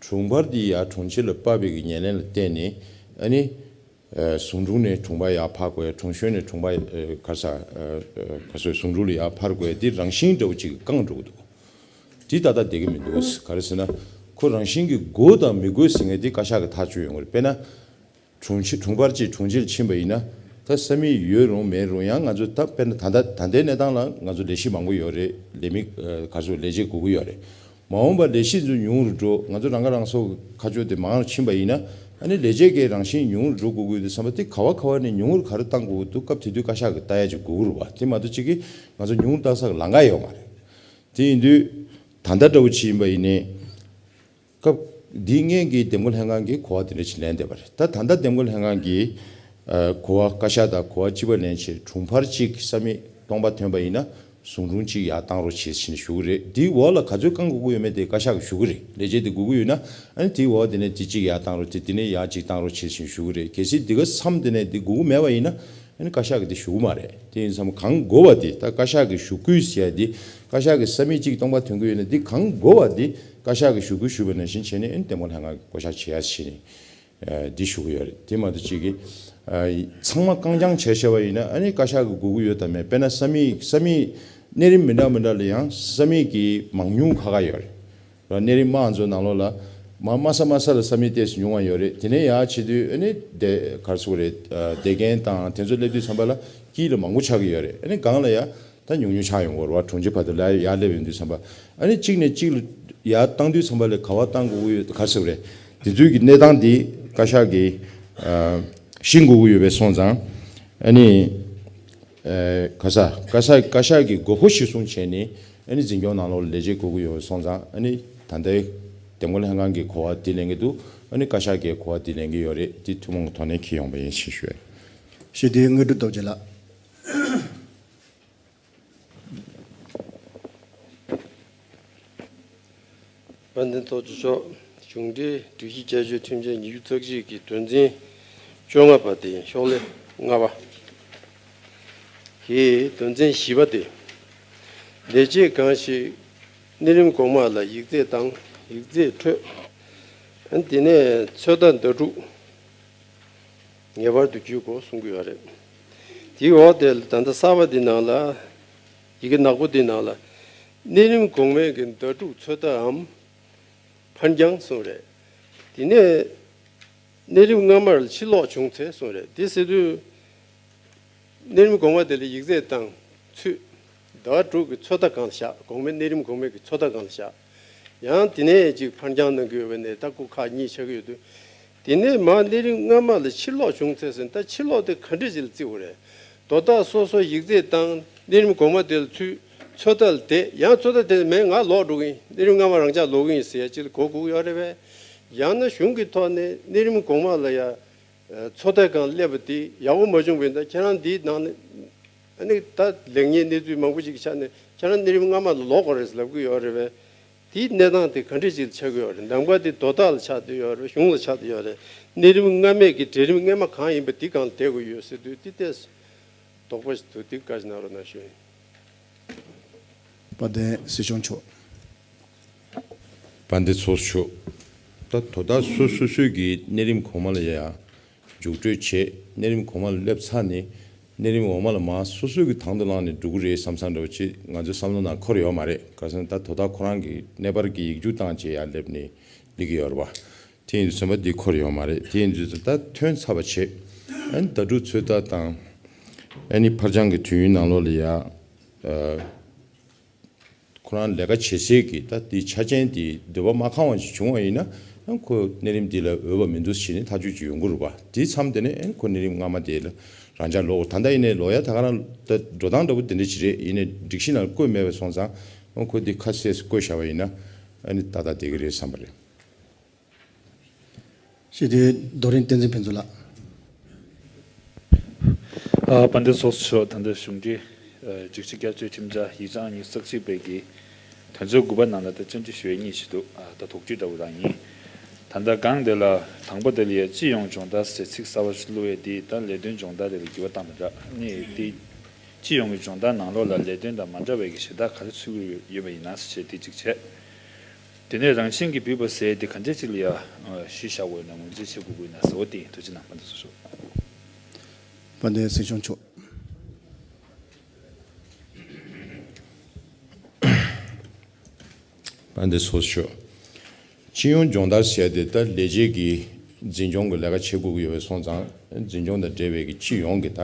དྲུང་འཕར་འདི་ཡར་དྲུང་ཆེ་ལ་སྤར་བའི་གི་ཉེར་ལེན་ལ་བརྟེན་ནས། ཨ་ནི། ཨ་ཟུང་དྲུང་ནས་དྲུང་འཕར་ཡར་འཕར་དགོས། དྲུང་གཞོན་ནས་དྲུང་འཕར་ཨ་ག་རེ་ཟ། ཨ་ག་རེ་ཟ། ཟུང་དྲུང་ལ་ཡར་འཕར་དགོས། འདི་རང་བཞིན་འདྲ་བོ་ཅིག་བསྐངས་འགྲོ་གི་འདུག་འདི་ཏག་ཏག་བསྡད་ཀྱི་མི་འདུག་ག་རེ་ཟེར་ན། ཁོ་རང་བཞིན་གྱིས་དགོས་དང་མི་དགོས་ཟེར་མཁན་འདི་བཀའ་ཤག་གིས་ཐག་གཅོད་ཡོང་གི་རེད། དཔེར་ན། དྲུང་ཆེ་དྲུང་འཕར་གཅིག་དྲུང་ཆེར་ཕྱིན་པ་ཡིན་ན། ད་ས་མིག་ཡོད་རུང་མེད་རུང་ཡང་ང་ཚོ་ད་དཔེར་ན་ད་ལྟ་ད་ལྟའི་གནས་སྟངས་ལ་ང་ཚོ་ལས་གཞི་མང་པོ་ཡོད་རེད། ལས་མི་ཨ་ག་ཚོད་ལས་བྱེད་དགོས་ཀྱི་ཡོད་རེད། མ་འོངས་པར་ལས་གཞི་ཚོ་ཉུང་རུ་འགྲོ། ང་ཚོ་རང་ཁ་རང་གསོ་ཁ་ཕྱོགས་དེ་མང་རུ་ཕྱིན་པ་ཡིན་ན། ཨ་ནི་ལས་བྱེད་ཀྱི་རང་བཞིན་ཉུང་རུ་འགྲོ་དགོས་ཀྱི་ཡོད་དུས་ཙམ་པ་དེ་ག་བ་ག་བ་ནས་ཉུང་རུ་ག་རེ་བཏང་དགོས་ཀྱི་འདུག་སྐབས་དེ་དུས་བཀའ་ཤག་གིས་ལྟ་ཡ་ཅིག་དགོས་ཀྱི་རེད་པ། དེ་མ་གཏོགས་གཅིག་གིས་ང་ཚོ་ཉུང་རུ་བཏང་ས་གི་ལམ་ཁ་ཡོད་མ་རེད། དེ་ཡིན་དུས་ད་ལྟ་འདྲ་བོ་ཅིག་ཡིན་པ་ཡིན་ནའི། སྐབས་འདིའི་སྔོན་གྱི་འདེམས་བསྐོ་ལྷན་ཁང་གིས་གོ་བ་དེ་འདྲ་ཞིག་ལེན་བསྡད་པ་རེད། ད་ད་ལྟ་འདེམས་བསྐོ་ལྷན་ཁང་གིས་ཨ་གོ་བ་བཀའ་ཤག་དང་གོ་བ་གཅིག་པ་ལེན་བྱས་དྲུང་འཕར་གཅིག་ས་མིག་སྟོང་པ་ཐོན་པ་ཡིན་ན་ཟུང་དྲུང་གཅིག་ཡར་བཏང་རོགས་བྱེད་ཟེར་ནས་ཞུ་གི་རེད། འདིའི་འོག་ལ་ག་ཚོད་བསྐང་དགོས་ཀྱི་ཡོད་མེད་དེ་བཀའ་ཤག་གིས་ཞུ་གི་རེད། ལས་བྱེད་དེ་དགོས་ཀྱི་ཡོད་ན། ཨ་ནི་དེའི་འོག་དེ་ནས་དེ་གཅིག་ཡར་བཏང་རོགས། དེ་དེ་ནས་ཡར་གཅིག་བཏང་རོགས་བྱེད་ཟེར་ནས་ཞུ་གི་རེད། གལ་སྲིད་འདི་ག་མཚམས་དེ་ནས་འདི་དགོས་ཀྱི་མེད་པ་ཡིན་ན། ཨ་ནི་བཀའ་ཤག་གིས་དེ་ཞུ་གི་མ་རེད། དེ་ཡིན་ཙང་གང་དགོས་པ་དེ། ད་བཀའ་ཤག་གིས་ཞུ་སྐུལ་ཟེར་ཡ་དེ། བཀའ་ཤག་གིས་ས་མིག་གཅིག་སྟོང་པ་ཐོན་གྱི་ཡོད་ན་དེ་གང་དགོས་པ་དེ་བཀའ་ཤག་གིས་ཞུ་སྐུལ་ཞུས་པ་ནང་བཞིན་བྱས་ནས། ཨ་ནི་འདེམས་བསྐོ་ལྷན་ཁང་གིས་བསྐོ་གཞག་བྱེད་ཡ་ཟེར་ནས་ཨ་འདི་ཞུ་གི་ཡོད་རེད། དེ་མ་གཏོགས་གཅིག་གིས་ཨ་ཚང་མ་བསྐང་རྐྱང་བྱས་བཞག་པ་ཡིན་ན། ཨ་ནི་བཀའ་ཤག་གིས་དགོས་ཀྱི་ཡོད་དམ་མེད། དཔེར་ན་ས་མིག་ས་མིག་གནས་རིམ་མི་འདྲ་མི་འདྲ་ལ་ཡང་ས་མིག་གི་མང་ཉུང་ཁག་ཁག་ཡོད་རེད། གནས་རིམ་དམངས་གཙོའི་ནང་ལོགས་ལ་མ་དམའ་ས་དམའ་ས་ལ་ས་མིག་ཏོག་ཙམ་ཉུང་བ་ཡོད་རེད། དེ་ནས་ཡར་ཕྱིན་དུས་ཨ་ནི་དེ་ག་རེ་ཟེར་དགོས་རེད། ཨ་དགེ་རྒན་དང་དེ་ཚོ་སླེབས་དུས་ཙམ་པ་ལ་དཀྱིལ་ལ་མང་པོ་ཆགས་ཀྱི་ཡོད་རེད། ཨ་ནི་སྒང་ལ་ཡ་ད་ཉུང་ཉུང་ཆགས་ཡོང་གི་རེད་པ། དྲུང་ཆེ་བར་དུ་ལ་ཡར་སླེབས་ཡོང་དུས་ཙམ་པ། ཨ་ནི་གཅིག་ནས་གཅིག་ལ་ཡར་བཏང་དུས་ཙམ་པ་ལ་ག་བ་བཏང་དགོས་ཀྱི་ཡོད། ག་རེ་ཟེར་དགོས་རེད། དེ་ཚོའི་གི་གནས་སྟངས་འདི་བཀའ་ཤག་གིས་ཨ་ཤེས་དགོས་ཀྱི་ཡོད་པ་སོང་ཙང་། ཨ་ནི། ཨེ་ག་ས་ག་ས་བཀའ་ཤག་གིས་དགོས་མཁོ་གཞིར་བཟུང་བྱས་ནས། ཨ་ནི་འཛིན་སྐྱོང་ནང་ལོགས་ལ་ལས་བྱེད་དགོས་ཀྱི་ཡོད་སོང་ཙང་། ཨ་ནི་ད་ལྟའི་འདེམས་བསྐོ་ལྷན་ཁང་གིས་གོ་བ་འདི་ལེན་གྱི་འདུག་ཨ་ནི་བཀའ་ཤག་གིས་གོ་བ་འདི་ལེན་གྱི་ཡོད་རེད། འདི་ཐུན་མོང་གི་ཐོག་ནས་འཁྱེར་ཡོང་པ་ཡིན་ཞེས་ཞུ། ཞུ་དེ་དངོས་གྲུབ་རྡོ་རྗེ་ལགས། དཔལ་ལྡན་ཚོགས་གཙོ་མཆོག་གཞུང་འབྲེལ་སྒྲིག་གཞི་བསྐྱར་བཅོས་ཁྲིམས་ཆད་ཉི་ཤུ་རྩ་གཅིག་གི་དོན་ཚན་བཅོ་ལྔ་པ་དེ་ཤོག་ལྷེ་ལྔ་པ་གི་དོན་ཚན་བཞི་པ་དེ། ལས་བྱེད་གང་ཞིག་གནས་རིམ་གོང་མ་ལ་ཡིག་ཚད་དང་ཡིག་ཚད་འཕྲོད། དེ་ནས་ཚོད་ལྟ་ཟླ་དྲུག་ངེས་པར་དུ་བརྒྱུད་དགོས་གསུང་གི་ཡོད་རེད། དེའི་འོག་དེ་ལ་ད་ལྟ་གསར་པ་འདི་ནང་ལ། ཡི་གེ་ནག་པོ་འདི་ནང་ལ། གནས་རིམ་གོང་མའི་གི་ཟླ་དྲུག་ཚོད་ལྟའམ་ཕར་འགྱངས་གསུངས་རེད། དེ་ནས་ གནས་རིམ་སྔ་མར་ཕྱིར་ལོག་བྱུང་ཚེ་གསུངས་རེད། དེ་ཟེར་དུས། གནས་རིམ་གོང་མ་དེ་ལ་ཡིག་ཚད་བཏང་། ཚུད། ཟླ་བ་དྲུག་གི་ཚོད་ལྟ་སྒང་ལ་བཞག་གོང་མའི་གནས་རིམ་གོང་མའི་གི་ཚོད་ལྟ་སྒང་ལ་བཞག་ཡང་དེ་ནས་ཅིག་ཕར་འགྱངས་གནང་གི་ཡོད་པ་ནས་ད་སྐུ་ཁག་གཉིས་ཆགས་ཀྱི་ཡོད་དུས། དེ་ནས་མར་གནས་རིམ་སྔ་མ་ལ་ཕྱིར་ལོག་བྱུང་ཚེ་ཟིན་ད་ཕྱིར་ལོག་དེ་ག་འདྲས་ཅིག་ལ་བརྩི་དགོས་རེད། དོ་བདག་སོ་སོ་ཡིག་ཚད་བཏང་གནས་རིམ་གོང་མ་དེ་ལ་ཚུད་ཚོད་ལྟ་ལ་བསྡད་ཡང་ཚོད་ལྟ་དེ་ལ་མེད་ང་ལོག་འགྲོ་གི་ཡིན་གནས་རིམ་སྔ་མ་རང་འཇགས་ལོག་གི་ཡིན་ཟེར་ཡ་ཅིག་ལ་གོ་དགོས་ཀྱི་ཡོད་རེད་པས། ཡང་ན་གཞུང་གི་ཐོག་ནས་གནས་རིམ་གོང་མ་ལ་ཡ། ཚོད་ལྟ་སྒང་སླེབས་པ་དེ་ཡག་པོ་མ་བྱུང་བས་ད་ཁྱེད་རང་འདིའི་ནང་ནས་ཨ་ནི་ད་ལེགས་ཉེས་གནས་ཚུལ་མང་པོ་ཞིག་གི་ཆ་ནས་ཁྱེད་རང་གནས་རིམ་སྔ་མ་ལ་ལོག་དགོས་རེད་ཟེར་ལབ་ཀྱི་ཡོད་རེད་པས། དེའི་གནས་སྟངས་དེ་ག་འདྲས་ཅིག་ལ་ཆགས་ཀྱི་ཡོད་རེད། གདམ་ག་དེ་དོ་བདག་ལ་ཆགས་བསྡད་ཡོད་རེད། གཞུང་ལ་ཆགས་བསྡད་ཡོད་རེད། གནས་རིམ་སྔ་མའི་གི་གྲལ་རིམ་སྔ་མ་གང་ཡིན་པ་དེ་སྒང་ལ་བསྡད་དགོས་ཡོད་ཟེར་དུས་དེ་ལྟས་དོགས་པ་ཞིག་འདུག་དེ་བཀའ་ཞིག་གནང་རོགས་གནང་ཞུ་ཡིན། དཔལ་ལྡན་སྲིད་སྐྱོང་མཆོག་དཔལ་ལྡན་ཚོགས་གཙོ་མཆོག་ད་དོ་བདག་སོ་སོ་སོའི་གི་གནས་རིམ་གོང་མ་ལ་ཡ་རྒྱུགས་སྤྲོད་བྱེད། གནས་རིམ་གོང་མ་ལ་སླེབས་ཚར་ནས་གནས་རིམ་འོག་མ་ལ་མར་སོ་སོའི་གི་དང་དུ་བླངས་ནས་འགྲོ་གི་རེད་བསམ་བསམ་འདྲ་བོ་ཅིག་ང་ཚོའི་བསམ་བློ་ནང་འཁོར་ཡོད་མ་རེད། ག་རེ་ཟེར་ན་ད་དོ་བདག་ཁོ་རང་གི་གནས་པར་གི་ཡིག་རྒྱུགས་བཏང་བྱས་ཡར་སླེབས་ནས་སླེབས་ཀྱི་ཡོད་རེད་པ། དེ་ཡིན་དུས་ཚན་པ་འདི་འཁོར་ཡོད་མ་རེད། དེ་ཡིན་དུས་ད་ཐོན་ཚར་བ་བྱས་ཨ་ནི་ཟླ་དྲུག་ཚོད་ལྟ་དང་ཨ་ནི་ཕར་འགྱངས་གི་དུས་ཡུན་ནང་ལོགས་ལ་ཡ། ཁོ་རང་ལས་ཀ་བྱེད་སའི་གི་ད་དེ་ཆ་རྐྱེན་དེ་འདོད་པ་མ་ཁེངས་པ་ཞིག་བྱུང་བ་ཡིན་ན་ཡང་ཁོ་གནས་རིམ་འདི་ལ་འོས་པ་མི་འདུག་ཟེར་ནས་ཐག་གཅོད་ཅིག་ཡོང་གི་རེད་པ། དེའི་མཚམས་དེ་ནས་ཨེ་ཁོ་གནས་རིམ་སྔ་མ་དེ་ལ་རང་འཇགས་ལོག་ད་ལྟ་ཡིན་ནའི་ལོག་ཡ་ད་ག་རང་ད་འགྲོ་སྟངས་འདྲ་པོ་དེ་འདྲ་ཅིག་རེད། ཡིན་ནའི་སྒྲིག་གཞི་ནང་བཀོད་མེད་པ་སོང་ཙང་ཨ་ཁོ་འདི་ཁ་གསལ་བཀོད་བཞག་པ་ཡིན་ན་ཨ་ནི་ཏག་ཏག་བསྡད་ཀྱི་རེད་བསམ་པ་རེད། ཞེས་དེ་རྡོ་རིང་བསྟན་འཛིན་ཕུན་ཚོགས་ལགས། ཨ་དཔལ་ལྡན་ཚོགས་གཙོ་མཆོག་ད་ལྟ་གཞུང་འབྲེལ་སྒྲིག་གཞི་བསྐྱར་བཅོས་ཁྲིམས་འཆར་ཡིག་ཆ་ཨང་གཉིས་རྩ་གཅིག་པའི་གི་དོན་ཚན་དགུ་པ་ནང་ལ་ད་བཅར་འདྲི་ཞུ་ཡས་གཉིས་ཤིག་འདུག་ཨ་ད་དོགས་གཅོད་འདྲ་བོ་རང་ཡིན། ད་ལྟ་སྒང་དེ་ལ་དང་པོ་དེ་ལ་ཡ་སྤྱི་ཡོངས་སྦྱོང་བརྡར་ཟེར་ཚིག་གསར་པ་ཞིག་བླུགས་ཡས་དེ་ད་ལས་དོན་སྦྱོང་བརྡར་དེ་ལ་འགྱུར་བ་བཏང་པ་འདྲ་ནི་དེ། སྤྱི་ཡོངས་ཀྱི་སྦྱོང་བརྡར་ནང་ལོགས་ལ་ལས་དོན་དང་མ་འདྲ་བའི་གི་གཞན་དག་ག་རེ་ཚུད་ཀྱི་ཡོད་པ་ཡིན་ན་ཟེར་བྱས་དེ་གཅིག་བྱས། དེ་ནས་རང་བཞིན་གྱིས་བུད་པ་ཟེར་དེ་ག་འདྲས་ཅིག་ལ་ཡ་གཞི་བཞག་དགོས་ན་ངོས་འཛིན་བྱེད་དགོས་ཀྱི་ཡིན་ན་ཟེར་བ་དེ་ཡིན། ཐུགས་རྗེ་གནང་། དཔལ་ལྡན་ཚོགས་གཙོ་མཆོག་དཔལ་ལྡན་སྲིད་སྐྱོང་མཆོག་དཔལ་ལྡན་ཚོགས་གཙོ་མཆོག་སྤྱི་ཡོངས་སྦྱོང་བརྡར་ཟེར་དེ་ད་ལས་བྱེད་ཀྱི་འཛིན་སྐྱོང་གི་ལས་ཀ་བྱེད་དགོས་ཀྱི་ཡོད་པ་སོང་ཙང་འཛིན་སྐྱོང་དང་འབྲེལ་བའི་གི་སྤྱི་ཡོངས་ཀྱི་ད།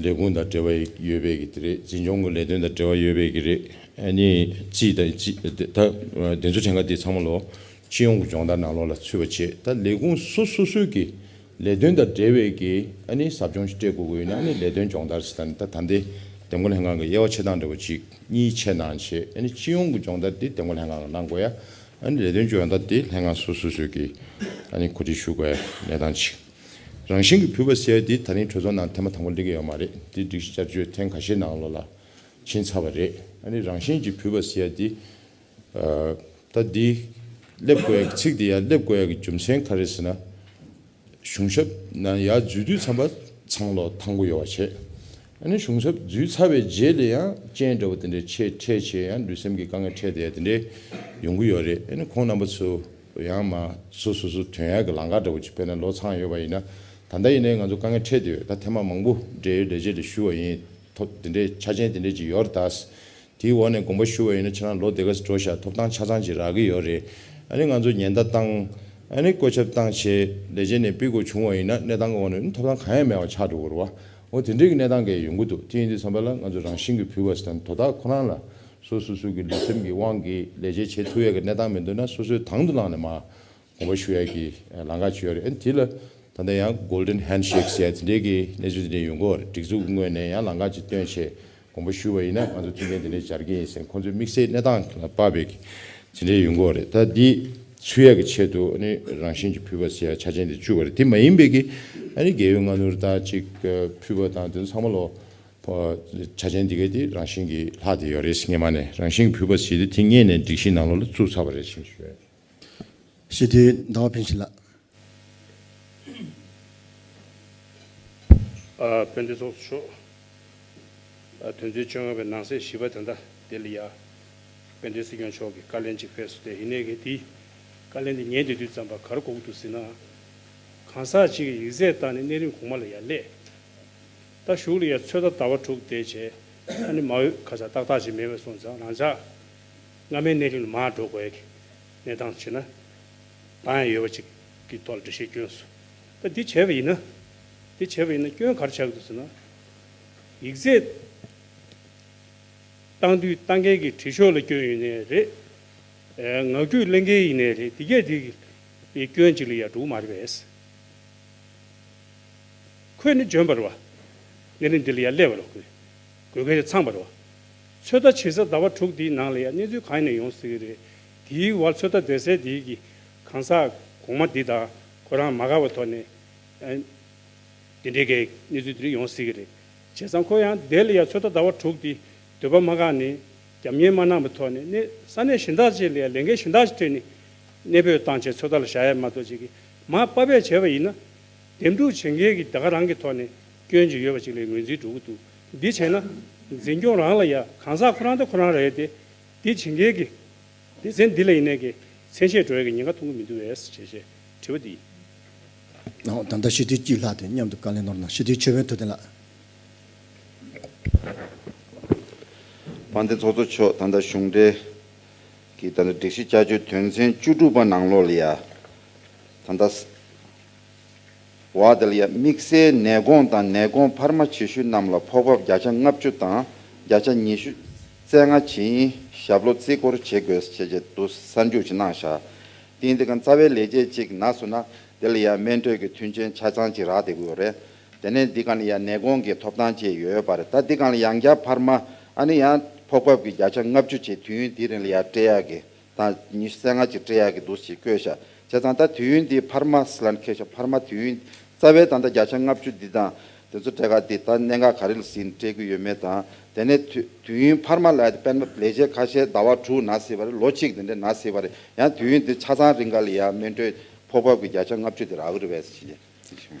ལས་ཁུངས་དང་འབྲེལ་བ་ཡོད་པའི་གི་དེ་རེད། འཛིན་སྐྱོང་གི་ལས་དོན་དང་འབྲེལ་བ་ཡོད་པའི་གི་རེད། ཨ་ནི་རྩིས་དང་རྩིས་ད་དེ་ཚོ་གྲངས་ཀ་དེ་ཚང་མ་ལོ་སྤྱི་ཡོངས་ཀྱི་སྦྱོང་བརྡར་ནང་ལོགས་ལ་ཚུད་པ་བྱས། ད་ལས་ཁུངས་སོ་སོ་སོའི་གི་ལས་དོན་དང་འབྲེལ་བའི་གི་ཨ་ནི་ཟབ་སྦྱོང་ཞིག་སྤྲད་དགོས་ཀྱི་ཡོད་ན་ཨ་ནི་ལས་དོན་སྦྱོང་བརྡར་ཟེར། ད་ནི་ད་ད་ལྟའི་འདེམས་བསྐོ་ལྷན་ཁང་གི་དབྱེ་བ་ཕྱེ་སྟངས་འདྲ་བོ་ཅིག་གཉིས་ཕྱེ་གནང་བྱས། ཨ་ནི་སྤྱི་ཡོངས་ཀྱི་སྦྱོང་བརྡར་དེ་འདེམས་བསྐོ་ལྷན་ཁང་གིས་གནང་དགོས་ཡ། ཨ་ནི་ལས་དོན་སྦྱོང་བརྡར་དེ་ལྷན་ཁང་སོ་སོ་སོའི་གི་ཨ་ནི་གོ་སྒྲིག་ཞུ་དགོས་ཡ་གནས་སྟངས་ཅིག་རང་བཞིན་གྱིས་བུད་པ་ཟེར་ཡ་འདི་ད་རིང་གྲོས་ཚོགས་ནང་ཐེངས་མ་དང་པོ་སླེབས་ཀྱི་ཡོད་མ་རེད། འདི་སྒྲིག་གཞི་བསྐྱར་བཅོས་ཐེངས་ཁ་ཤས་ནང་ལོགས་ལ་ཕྱིན་ཚར་བ་རེད། ཨ་ནི་རང་བཞིན་གྱིས་བུད་པ་ཟེར་ཡ་འདི་ཨ་ད་འདི་སླེབས་དགོས་ཡ་གི་ཚིག་འདི་ཡར་སླེབས་དགོས་ཡ་གི་རྒྱུ་མཚན་ག་རེ་ཟེར་ན། གཞུང་ཞབས་ནང་ཡར་འཛུལ་དུས་ཙམ་པ་ཚང་ལོ་ཐང་པོ་ཡོད་པ་བྱས། ཨ་ནི་གཞུང་ཞབས་འཛུལ་ཚར་བའི་རྗེས་ལ་ཡང་རྐྱེན་འདྲ་བོ་དེ་འདྲའི་ཆེ་འཕྲད་བྱས་ཡང་ལུས་སེམས་ཀྱི་དཀའ་ངལ་འཕྲད་བསྡད་ཡ་དེ་འདྲའི་ཡོང་གི་ཡོད་རེད། ཨ་ནི་ཁོང་རྣམ་པ་ཚོ་ཡང་མ་སོ་སོ་སོ་ཐོན་ཡག་གི་ལམ་ཁ་འདྲ་བོ་ཅིག་དཔེར་ན་ལོ་ཚང་ཡོད་པ་ཡིན་ན། ད་ལྟ་ཡིན་ནའི་ང་ཚོ་དཀའ་ངལ་འཕྲད་བསྡད་ཡོད། ད་ཐེངས་མ་མང་པོ་འབྲེལ་ཡོད་ལས་བྱེད་ལ་ཞུ་བ་ཡིན། ཐོབ་དེ་འདྲའི་ཆ་རྐྱེན་དེ་འདྲའི་ཅིག་ཡོད་རེད་ད། དེའི་འོག་ནས་དགོངས་པ་ཞུ་བ་ཡིན་ན་ཁྱེད་རང་ལོ་དེ་ག་ཙམ་འགྲོ་ཤག་ཐོབ་ཐང་ཆ་ཚང་ཅིག་རག་གི་ཡོད་རེད། ཨ་ནི་ང་ཚོ་ཉེན་བརྡ་བཏང་། ཨ་ནི་བཀོད་ཁྱབ་བཏང་བྱས་ལས་བྱེད་ནས་ཕུད་དགོས་བྱུང་བ་ཡིན་ན་གནས་སྟངས་ཀྱི་འོག་ནས་ཐོབ་ཐང་གང་ཡང་མེད་པ་ཆགས་འགྲོ་གི་རེད་བ། འོ་དེ་འདྲའི་གི་གནས་སྟངས་གས་ཡོང་གི་འདུག་དེ་ཡིན་དུས་ཙམ་པ་ལ་ང་ཚོ་རང་བཞིན་གྱིས་བུད་པ་ཟེར་དང་དོ་བདག་ཁོ་རང་ལ་སོ་སོ་སོ་གི་ལུས་སེམས་ཀྱི་དབང་གིས་ལས་བྱེད་བྱེད་ཐུབ་ཡག་གི་གནས་སྟངས་མི་འདུག་ན་སོ་སོའི་དང་དུ་བླངས་ནས་མར་དགོངས་པ་ཞུ་ཡག་གི་ལམ་ཁ་ཅིག་ཡོད་རེད། ཨ་ནི་དེ་ལ་ད་ལྟ་ཡང་Golden Handshake་ཟེར་ཡ་དེ་འདྲའི་གི་གནས་ཚུལ་དེ་འདྲ་ཡོང་གི་ཡོད་རེད། སྒྲིག་འཛུགས་ངོས་ནས་ཡང་ལམ་ཁ་ཅིག་བཏོན་བྱས་དགོངས་པ་ཞུ་བ་ཡིན་ན་ང་ཚོ་མཐུན་རྐྱེན་དེ་འདྲ་སྦྱར་གི་ཡིན་ཟེར་ཁོང་ཚོའི་དམིགས་བསལ་གནས་སྟངས་ལ་དཔག་པའི་གི་དེ་འདྲའི་ཡོང་གི་ཡོད་རེད། ད་འདི་ཚུད་ཡག་གི་ཆེད་དུ་ཨ་ནི་རང་བཞིན་གྱིས་བུད་པ་ཟེར་ཡ་ཆ་རྐྱེན་དེ་བཅུག་པ་རེད། དེ་མ་ཡིན་པའི་གི་ཨ་ནི་རྒས་ཡོལ་སྔ་སྣུར་དང་ཅིག་ཕུད་པ་དང་དེ་ཚོ་ཚང་མ་ལོ་ཆ་རྐྱེན་འདི་གའི་དེ་རང་བཞིན་གྱིས་ལྷག་བསྡད་ཡོད་རེད། སྔས་མ་ནས་རང་བཞིན་གྱིས་བུད་པ་ཟེར་དེ་དེ་སྔས་ནས་སྒྲིག་གཞི་ནང་ལོགས་ལ་བཙུགས་ཚར་བ་རེད་ཅེས་ཞུ་ཡོད། ཞི་བདེའི་ཟླ་བ་ཕན་ཆེན་ལགས། ཨ་དཔལ་ལྡན་ཚོགས་གཙོ་མཆོག་ཨ་དོན་ཚན་བཅོ་ལྔ་པའི་ནང་གསེས་བཞི་པ་དེ་འདྲ་དེ་ལ་ཡ་དཔལ་ལྡན་སྲིད་སྐྱོང་མཆོག་གིས་བཀའ་ལན་ཅིག་ཕེབས་སོང་སྟེ་ཡིན་ནའི་གི་དེ་བཀའ་ལན་དེ་ཉན་བསྡད་དུས་ཙམ་པ་ག་རེ་གོ་གི་འདུག་ཟེར་ན། གང་ཟག་ཅིག་གིས་ཡིག་ཚད་བཏང་ནས་གནས་རིམ་གོང་མ་ལ་ཡར་སླེབས། ད་གཞུག་ལ་ཡ་ཚོད་ལྟ་ཟླ་བ་དྲུག་བསྡད་བྱས་ཨ་ནི་མ་འོས་ཁ་ཚ་ཏག་ཏག་ཅིག་མེད་པ་སོང་ཙང་རང་ཅག་སྔ་མའི་གནས་རིམ་ལ་མར་འགྲོ་དགོས་ཀྱི་གནས་སྟངས་བྱས་ན་གཏོང་ཡ་ཡོད་པ་ཅིག་ གི་ཐོག་ལ་འགྲེལ་བཤད་བསྐྱོན་སོང་། ད་འདི་བྱས་པ་ཡིན་ན། འདི་བྱས་པ་ཡིན་ན་སྐྱོན་ག་རེ་ཆགས་ཀྱི་འདུག་ཟེར་ན། ཡིག་ཚད་བཏང་དུས་བཏང་མཁན་གྱི་དྲི་ཤོག་ལ་སྐྱོན་ཡིན་ནའི་རེད། ཨེ། ངག་རྒྱུན་ལེན་མཁན་ཡིན་ནའི་རེད། འདི་གས་འདི་གི་སྐྱོན་ཅིག་ལ་ཡ་འགྲོ་གི་མ་རེད་པས། ཁོས་ནི་འཇོན་པ་རེད་བ། གནས་རིམ་འདི་ལ་ཡ་སླེབས་པ་རེད་བ། ཁོས་དགོས་གལ་ཆེ་ཚང་པ་རེད་བ། ཚོད་ལྟ་བྱེད་ས་ཟླ་བ་དྲུག་འདིའི་ནང་ལ་ཡ་གནས་ཚུལ་གང་ཡིན་ནའི་ཡོང་སྲིད་ཀྱི་རེད། དེའི་བར་ཚོད་ལྟ་སྡོད་སའི་དེའི་གི་གང་ཟག་གོང་མ་འདི་དང་ཁོ་རང་མ་དགའ་བའི་ཐོག་ནས། ཨ། དེ་འདྲའི་གི་གནས་ཚུལ་དེ་འདྲ་ཡོང་སྲིད་ཀྱི་རེད། བྱས་ཙང་ཁོ་ཡང་དེ་ལ་ཡ་ཚོད་ལྟ་ཟླ་བ་དྲུག་འདི་འདོད་པ་མ་འགག་ནས་རྒྱབ་གཉེར་མ་གནང་བའི་ཐོག་ནས་ནས་ས་གནས་གཞན་དག་ཅིག་ལ་ཡ་ལས་འགན་གཞན་དག་ཅིག་སྤྲད་ནས་གནས་སྤོས་བཏང་བྱས་ཚོད་ལྟ་ལ་བཞག་ཡ་མ་གཏོགས་ཅིག་གི་མར་པ་ཕབ་བྱས་པ་ཡིན་ན། འདེམས་སྒྲུག་བྱེད་མཁན་གྱི་དེ་ག་རང་གི་ཐོག་ནས་སྐྱོན་ཅིག་ཡོད་པ་ཅིག་ལ་ངོས་འཛིན་འགྲོ་གི་འདུག་འདི་བྱས་ན་འཛིན་སྐྱོང་རང་ལ་ཡ་གང་ཟག་ཁོ་རང་དེ་ཁོ་རང་རེད་དེ། འདི་བྱེད་མཁན་གྱི་སྡེ་ཚན་འདི་ལ་ཡིན་ནའི་གི་མཚན་ཤས་འགྲོ་ཡ་གི་ཉེན་ཁ་མཐོང་གི་མི་འདུག་བས་ཞེས་ཞེས་དྲི་བ་འདི་ཡིན། ཨོ། ད་ལྟ་སྤྱི་འཐུས་གཅིག་ལྷག་སྟེ་མཉམ་དུ་བཀའ་ལན་གནང་རོགས་གནང་། སྤྱི་འཐུས་ཆོས་དཔོན་ཐུབ་བསྟན་ལགས། དཔལ་ལྡན་ཚོགས་གཙོ་མཆོག་ད་ལྟ་གཞུང་འབྲེལ་གྱི་ད་ལྟ་སྒྲིག་གཞི་བསྐྱར་བཅོས་དོན་ཚན་བཅུ་དྲུག་པ་ནང་ལོགས་ལ་ཡ། ད་ལྟ་བ་དེ་ལ་ཡ་དམིགས་བསལ་ནད་དགོངས་དང་ནད་དགོངས་འཕར་མ་ཆེ་ཤོས་རྣམས་ལ་ཕོགས་འབབ་བརྒྱ་ཆ་ལྔ་བཅུ་དང་བརྒྱ་ཆ་ཉི་ཤུ་རྩ་ལྔ་བྱིན་ཞབས་ལོ་རྩིས་སྐོར་བྱེད་དགོས་ཞེས་བྱས་འདུག་གསར་འཇུག་ཅིག་གནང་བཞག་དེ་ཡིན་དུས་གང་རྩ་བའི་ལས་བྱེད་ཅིག་ན་སོང་ན་དེ་ལ་ཡ་སྨན་སྤྲོད་ཀྱི་མཐུན་རྐྱེན་ཆ་ཚང་ཅིག་རག་བསྡད་ཀྱི་ཡོད་རེད། དེ་ནས་འདི་ག་ལ་ཡ་ནད་དགོངས་ཀྱི་ཐོབ་ཐང་བཅས་ཡོད་པ་རེད། ད་འདི་ག་ལ་ཡང་བསྐྱར་འཕར་མ་ཨ་ནི་ཡང་ཕོགས་འབབ་ཀྱི་བརྒྱ་ཆ་ལྔ་བཅུ་བཅས་དུས་ཡུན་འདིའི་རིང་ལ་ཡ་སྤྲད་ཡག་གི་དང་ཉི་ཤུ་རྩ་ལྔ་ཅིག་སྤྲད་ཡག་གི་འདུག་ཅེས་བཀོད་བཞག་བྱས་ཙང་ད་དུས་ཡུན་འདི་འཕར་མ་སི་ལན་ཁེ་ཤ་འཕར་མ་དུས་ཡུན་རྩ་བའི་ད་ལྟ་བརྒྱ་ཆ་ལྔ་བཅུ་འདི་དང་དེ་ཚོ་སྤྲད་ག་འདི་ད་གནད་འགག་ག་རེ་ལ་ཟིན་སྤྲད་ཀྱི་ཡོད་མེད་དང་དེ་ནས་དུས་དུས་ཡུན་འཕར་མ་ལ་དཔེར་ན་ལས་བྱེད་ཁ་ཤས་ཟླ་བ་དྲུག་ན་སྲིད་པ་རེད། ལོ་གཅིག་དེ་འདྲ་ན་སྲིད་པ་རེད། ཡང་དུས་ཡུན་འདི་ཆ་ཚང་རིང་ག་ལ་ཡང་སྨན་སྤྲོད་ཕོགས་འབབ་ཀྱི་བརྒྱ་ཆ་ལྔ་བཅུ་དེ་རག་གི་རེད་པས་ཟེར་གྱི།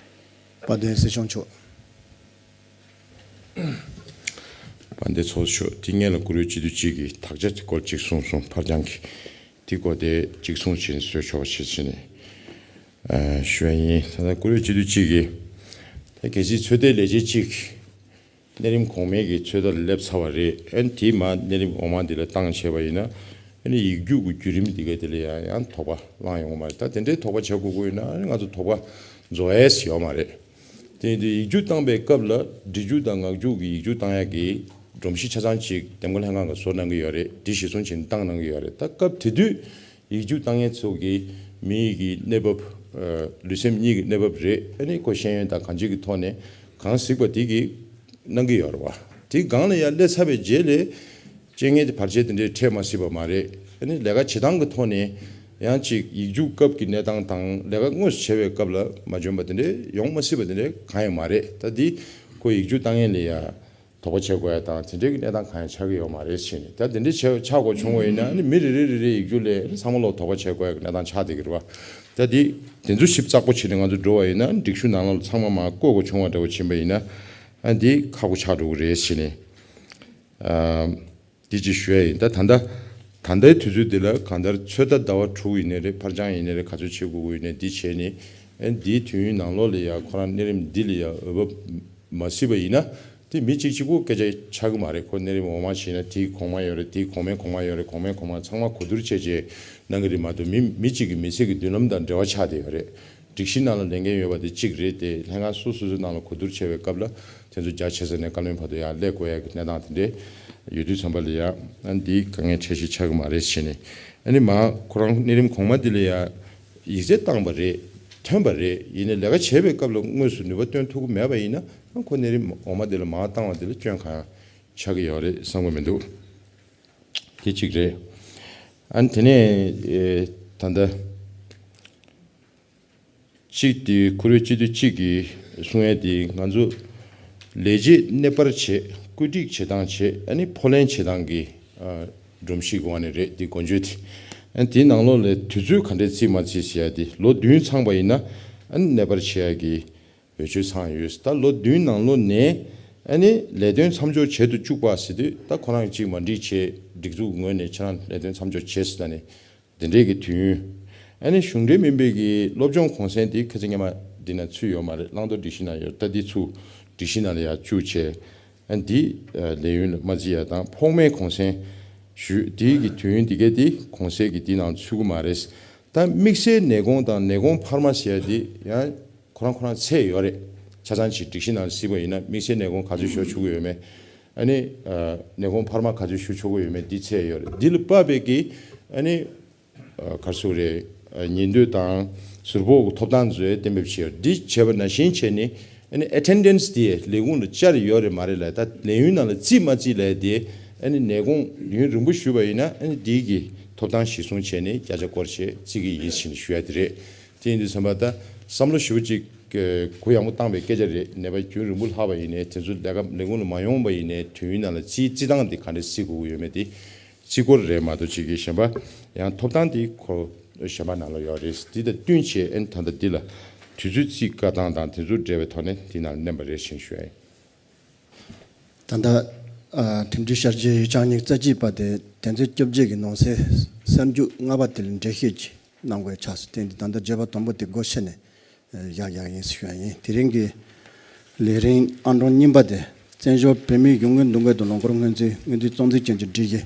དཔལ་ལྡན་སྲིད་སྐྱོང་མཆོག་དཔལ་ལྡན་ཚོགས་གཙོ་མཆོག་དེ་སྔོན་ལ་བཀུར་འོས་སྤྱི་འཐུས་གཅིག་གིས་དག་ཆ་དེ་སྐོར་གཅིག་གསུངས་སོང་། ཕར་འགྱངས་ཀྱིས་དེ་སྐོར་དེ་གཅིག་གསུངས་བྱས་བཟོས་ཆོག་པ་བྱེད་ཕྱིན་ནས། ཨ། ཞུ་ཡ་ཡིན། ད་ལྟ་བཀུར་འོས་སྤྱི་འཐུས་གཅིག་གིས་ད་གལ་སྲིད་ཚོད་ལྟའི་ལས་བྱེད་གཅིག་གནས་རིམ་གོང་མའི་གི་ཚོད་ལྟ་ལ་སླེབས་ཚར་བ་རེད། ཨ་ནི་དེས་མ་གནས་རིམ་འོག་མ་འདི་ལ་བཏང་བྱས་པ་ཡིན་ན། ཨ་ནི་ཡིག་རྒྱུགས་ཀྱི་བརྒྱུད་རིམ་འདི་ག་དེ་ལ་ཡང་ཡང་དོགས་པ་བསླངས་ཡོང་གི་མ་རེད། ད་དེ་འདྲའི་དོགས་པ་བྱེད་དགོས་ཀྱི་ཡོད་ན་ཨ་ནི་ང་ཚོ་དོགས་པ་རྫོགས་ཡས་ཡོད་མ་རེད། དེ་ཡིན་དུས་ཡིག་རྒྱུགས་བཏང་པའི་སྐབས་ལ་འབྲི་རྒྱུགས་དང་ངག་རྒྱུགས་ཀྱི་ཡིག་རྒྱུགས་བཏང་ཡག་གི་སྒྲོམ་གཞི་ཆ་ཚང་ཅིག་འདེམས་བསྐོ་ལྷན་ཁང་གིས་བཟོ་གནང་གི་ཡོད་རེད། འདི་གཞིར་བཟུང་བྱས་ནས་བཏང་གནང་གི་ཡོད་རེད། ད་སྐབས་དེ་དུས་ཡིག་རྒྱུགས་བཏང་མཁན་ཚོ་གི་མིའི་གི་གནས་བབ། ཨ། ལུས་སེམས་གཉིས་ཀྱི་གནས་བབ་རེད། ཨ་ནི་ཁོ་ཤེས་ཡོན་དང་གང་ཅིའི་གི་ཐོག་ནས་གང་གཟིགས་པ་དེ་གིས་གནང་གི་ཡོད་རེད་བ། དེ་སྒང་ལ་ཡང་སླེབས་ཚར་བའི་རྗེས་ལ་རྐྱེན་ངན་དེ་བར་ཆད་དེ་འདྲའི་འཕྲད་མ་སྲིད་པ་མ་རེད། ཨ་ནི་ལས་ཀ་བྱེད་སྟངས་ཀྱི་ཐོག་ནས་ཡང་ཅིག་ཡིག་རྒྱུགས་སྐབས་ཀྱི་གནས་སྟངས་དང་ལས་ཀ་དངོས་སུ་བྱེད་པའི་སྐབས་ལ་མ་འཇོན་པ་དེ་འདྲའི་ཡོང་མ་སྲིད་པ་དེ་འདྲའི་གང་ཡང་མ་རེད། ད་འདི་ཁོ་ཡིག་རྒྱུགས་བཏང་མཁན་ལ་ཡང་དོགས་པ་བྱེད་དགོས་ཡ་དང་དེ་འདྲའི་གི་གནས་སྟངས་གང་ཡང་ཆགས་ཀྱི་ཡོད་མ་རེད་ཟེར་ནས། ད་དེ་འདྲའི་ཆགས་ཆགས་དགོས་བྱུང་བ་ཡིན་ན་ཨ་ནི་མི་རེ་རེ་རེ་རེའི་ཡིག་རྒྱུགས་ལ་ཨ་ནི་ཚང་མ་ལོག་དོགས་པ་བྱེད་དགོས་ཡ་གི་གནས་སྟངས་ཆགས་བསྡད་ཀྱི་རེད་བ། ད་འདི་དེ་ཚོ་ཞིབ་ཚགས་པོ་བྱས་ནས་ང་ཚོ་འགྲོ་བ་ཡིན་ན་སྒྲིག་གཞི་ནང་ལོགས་ཚང་མ་མར་བཀོད་དགོས་བྱུང་བ་འདྲ་བོ་ཕྱིན་པ་ཡིན་ན་ཨ་འདི་ཁག་པོ་ཆགས་འགྲོ་གི་རེད་ཟེར་ནས། ཨ། འདི་ཅིག་ཞུ་ཡ་ཡིན། ད་ད་ལྟ་ད་ལྟའི་དུས་ཚོད་འདི་ལ་གང་ལྟར་ཚོད་ལྟ་ཟླ་བ་དྲུག་ཡིན་ནའི་རེད། ཕར་འགྱངས་ཡིན་ནའི་རེད། ག་ཚོད་བྱེད་དགོས་ཀྱི་ཡོད་ནའི་འདི་བྱས་ནས་ཨ་འདིའི་དུས་ཡུན་ནང་ལོགས་ལ་ཡ་ཁོ་རང་གནས་རིམ་འདི་ལ་ཡ་འོས་བབ་མ་སྲིད་པ་ཡིན་ན་དེ་མི་གཅིག་གཅིག་པོ་སྐད་ཆ་ཆགས་ཀྱི་མ་རེད། ཁོ་གནས་རིམ་འོག་མ་བྱས་ན་དེའི་གོང་མ་ཡོད་རེད། དེའི་གོང་མའི་གོང་མ་ཡོད་རེད། གོང་མའི་གོང་མ་ཚང་མ་གོ་བསྡུར་བྱས་བྱས་གནང་གི་རེད་མ་གཏོགས་མི་མི་གཅིག་གི་མི་ཚེ་གི་མདུན་ལམ་དང་འབྲེལ་བ་ཆགས་བསྡད་ཡོད་རེད། སྒྲིག་གཞི་ནང་ལ་ལས་འགན་ཡོད་པ་དེ་གཅིག་རེད་དེ། ལྷན་ཁང་སོ་སོ་སོའི་ནང་ལ་གོ་བསྡུར་བྱས་པའི་སྐབས་ལ་དེ་ཚོ་རྒྱ་ཆེ་ས་ནས་བཀའ་བློན་བར་དུ་ཡང་སླེབས་དགོས་ཡ་གི་གནས་སྟངས་དེ་འདྲས་ཡོད་དུས་ཙམ་པ་ལ་ཡ་ཨ་འདི་དཀའ་ངལ་འཕྲད་གཞི་ཆགས་ཀྱི་མ་རེད་ཟེར་ནས། ཨ་ནི་མ་ཁོ་རང་གནས་རིམ་གོང་མ་འདི་ལ་ཡ་ཡིག་ཚད་བཏང་པ་རེད། ཐོན་པ་རེད། ཡིན་ནའི་ལས་ཀ་བྱས་པའི་སྐབས་ལ་དངོས་སུ་ནུས་པ་བཏོན་ཐུབ་ཀྱི་མེད་པ་ཡིན་ན་ཨ་ཁོ་གནས་རིམ་འོག་མ་འདི་ལ་མ་བཏང་བ་འདི་ལ་སྐྱོན་གང་ཡང་ཆགས་ཀྱི་ཡོད་རེད་བསམ་གྱི་མི་འདུག་དེ་གཅིག་རེད། ཨ་ནི་དེ་ནས་ཨེ་ད་ལྟ་གཅིག་དེ་བཀུར་འོས་སྤྱི་འཐུས་གཅིག་གིས་གསུང་ཡ་དེ་ང་ཚོ་ལས་བྱེད་གནས་སྤར་བྱེད། བཀོད་སྒྲིག་བྱེད་སྟངས་བྱེད། ཨ་ནི་ཕོགས་ལེན་བྱེད་སྟངས་ཀྱི་ཨ་སྒྲོམ་གཞི་གི་འོག་ནས་རེད། དེ་འགོ་བརྗོད་དེ། ཨ་ནི་དེའི་ནང་ལོགས་ལ་དུས་ཚོད་ག་འདྲས་བརྩི་མ་བརྩི་ཟེར་ཡ་དེ་ལོ་བདུན་ཚང་པ་ཡིན་ན་ཨ་ནི་གནས་སྤར་བྱེད་ཡ་གི་འོས་ཆོས་ཚང་ཡོད། ད་ལོ་བདུན་ནང་ལོགས་ནས་ཨ་ནི་ལས་དོན་མཚམས་འཇོག་བྱེད་དུ་བཅུག་པ་ཟེར་དུས་ད་ཁོ་རང་གཅིག་མ་འགྲིག་བྱས་སྒྲིག་འཛུགས་ངོས་ནས་ཁྱེད་རང་ལས་དོན་མཚམས་འཇོག་བྱས་ཟེར་ད་ནི་འདི་འདྲས་ཀྱི་དུས་ཡུན། ཨ་ནི་གཞུང་འབྲེལ་མིན་པའི་གི་སློབ་སྦྱོང་གུང་སེང་དེ་ཁ་སང་སྔོན་མ་འདི་ན་ཚུད་ཡོད་མ་རེད། བླང་དོར་སྒྲིག་གཞི་ནང་ཡོད། ད་འདི་ཚུར་སྒྲིག་གཞི་ནང་ལ་ཡར་བཅུག་བྱས། ཨ་འདི་ལས་ཡུན་ལ་མ་བརྩི་ཡ་དང་ཕོགས་མའི་གུང་སེང་ཞུས་དེའི་གི་དུས་ཡུན་འདི་གས་དེ་གུང་སེང་གི་འདི་ནང་ཚུད་ཀྱི་མ་རེད། ད་དམིགས་བསལ་ནད་གོང་དང་ནད་གོང་འཕར་མ་ཟེར་ཡ་དེ་ཡང་ཁོ་རང་ཁོ་རང་ཚད་ཡོད་རེད། ཆ་ཚང་ཅིག་སྒྲིག་གཞི་ནང་གཟིགས་པ་ཡིན་ན་དམིགས་བསལ་ནད་གོང་ག་ཚོད་ཞེ་པོ་ཆགས་ཀྱི་ཡོད་མེད། ཨ་ནི་ཨ་ནད་གོང་འཕར་མ་ག་ཚོད་ཞེ་པོ་ཆགས་ཀྱི་ཡོད་མེད་འདི་ཚད་ཡོད་རེད། འདི་ལ་དཔག་པའི་གི་ཨ་ནི་ཨ་ག་རེ་ཟེར་དགོས་རེད། ཨ་ཉེན་འདོད་དང་ཟུར་ཕོག་གི་ཐོབ་ཐང་བཟོ་ཡ་གཏན་འབེབས་བྱས་ཡོད་རེད། འདི་བྱས་པ་ནང་བཞིན་བྱས་ནས་ཨ་ནི་ཨེ་ཊེན་ཌེན་སི་དེ་ལས་ཁུངས་ལ་བཅར་ཡོད་རེད་མ་རེད་ལབ། ད་ལས་ཡུན་ནང་ལ་རྩིས་མ་རྩིས་ལབ་དེ་ཨ་ནི་ནད་གོང་ཡུན་རིང་པོ་བཞུགས་པ་ཡིན་ན་ཨ་ནི་འདི་གི་ཐོབ་ཐང་གཞིར་བཟུང་བྱས་ནས་བརྒྱ་ཆ་སྐོར་ཞིག་བརྩི་གི་ཡིན་ཞེས་ཞུ་ཡ་དེ་རེད། དེ་ཡིན་དུས་ཙམ་པ་ད་བསམ་བློ་ཞེ་པོ་ཅིག་གུ་ཡངས་པོ་བཏང་བའི་སྐད་ཆ་རེད། ནད་པ་རྒྱུན་རིང་པོ་ལྷག་པ་ཡིན་ནའི་དེ་ཚོ་ལས་ཀ་ལས་ཁུངས་ལ་མ་ཡོང་བ་ཡིན་ནའི་དུས་ཡུན་ནང་ལ་རྩིས་རྩིས་སྟངས་དེ་ག་འདྲ་རྩིས་དགོས་ཀྱི་ཡོད་མེད་དེ་རྩིས་སྐོར་རེད་མ་གཏོགས་ཅིག་གི་གཞན་པ་ཡང་ཐོབ་ཐང་དེ་ཁོ་གཞན་པ་ནང་ལ་ཡོད་རེད། འདི་དང་བསྟུན་བྱས་ཨ་ནི་ད་ལྟ་འདི་ལ་དུས་ཚོད་རྩིས་དཀའ་སྟངས་དང་དེ་ཚོ་འབྲེལ་བའི་ཐོག་ནས་འདི་ནང་ལ་མནན་པ་རེད་ཞེས་ཞུ་ཡ་ཡིན། ད་ལྟ་ཨ་ཁྲིམས་སྒྲིག་བསྐྱར་བཅོས་ཡིག་ཆ་ཉི་ཤུ་རྩ་གཅིག་པ་དེ་དོན་ཚན་བཅོ་བརྒྱད་ཀྱི་ནང་གསེས་གསར་འཇུག་ལྔ་པ་དེ་ལ་འགྲེལ་བཤད་ཅིག་གནང་དགོས་ཆགས་སོང་། དེ་འདི་ད་ལྟ་བརྗོད་པ་དང་པོ་དེ་སྒོ་ཕྱེ་ནས་ཨ་བཞག་བཞག་ཡིན་ཟེར་ཞུ་ཡ་ཡིན། དེ་རིང་གི་ལས་རིམ་ཨང་གྲངས་གཉིས་པ་དེ་བཙན་བྱོལ་བོད་མིའི་གཞུང་གི་འདུ་འགོད་དང་ལོ་འཁོར་སྔོན་རྩིས་སྔོན་རྩིས་གཙང་འཛིན་ཅན་གྱི་སྒྲིག་གཞི།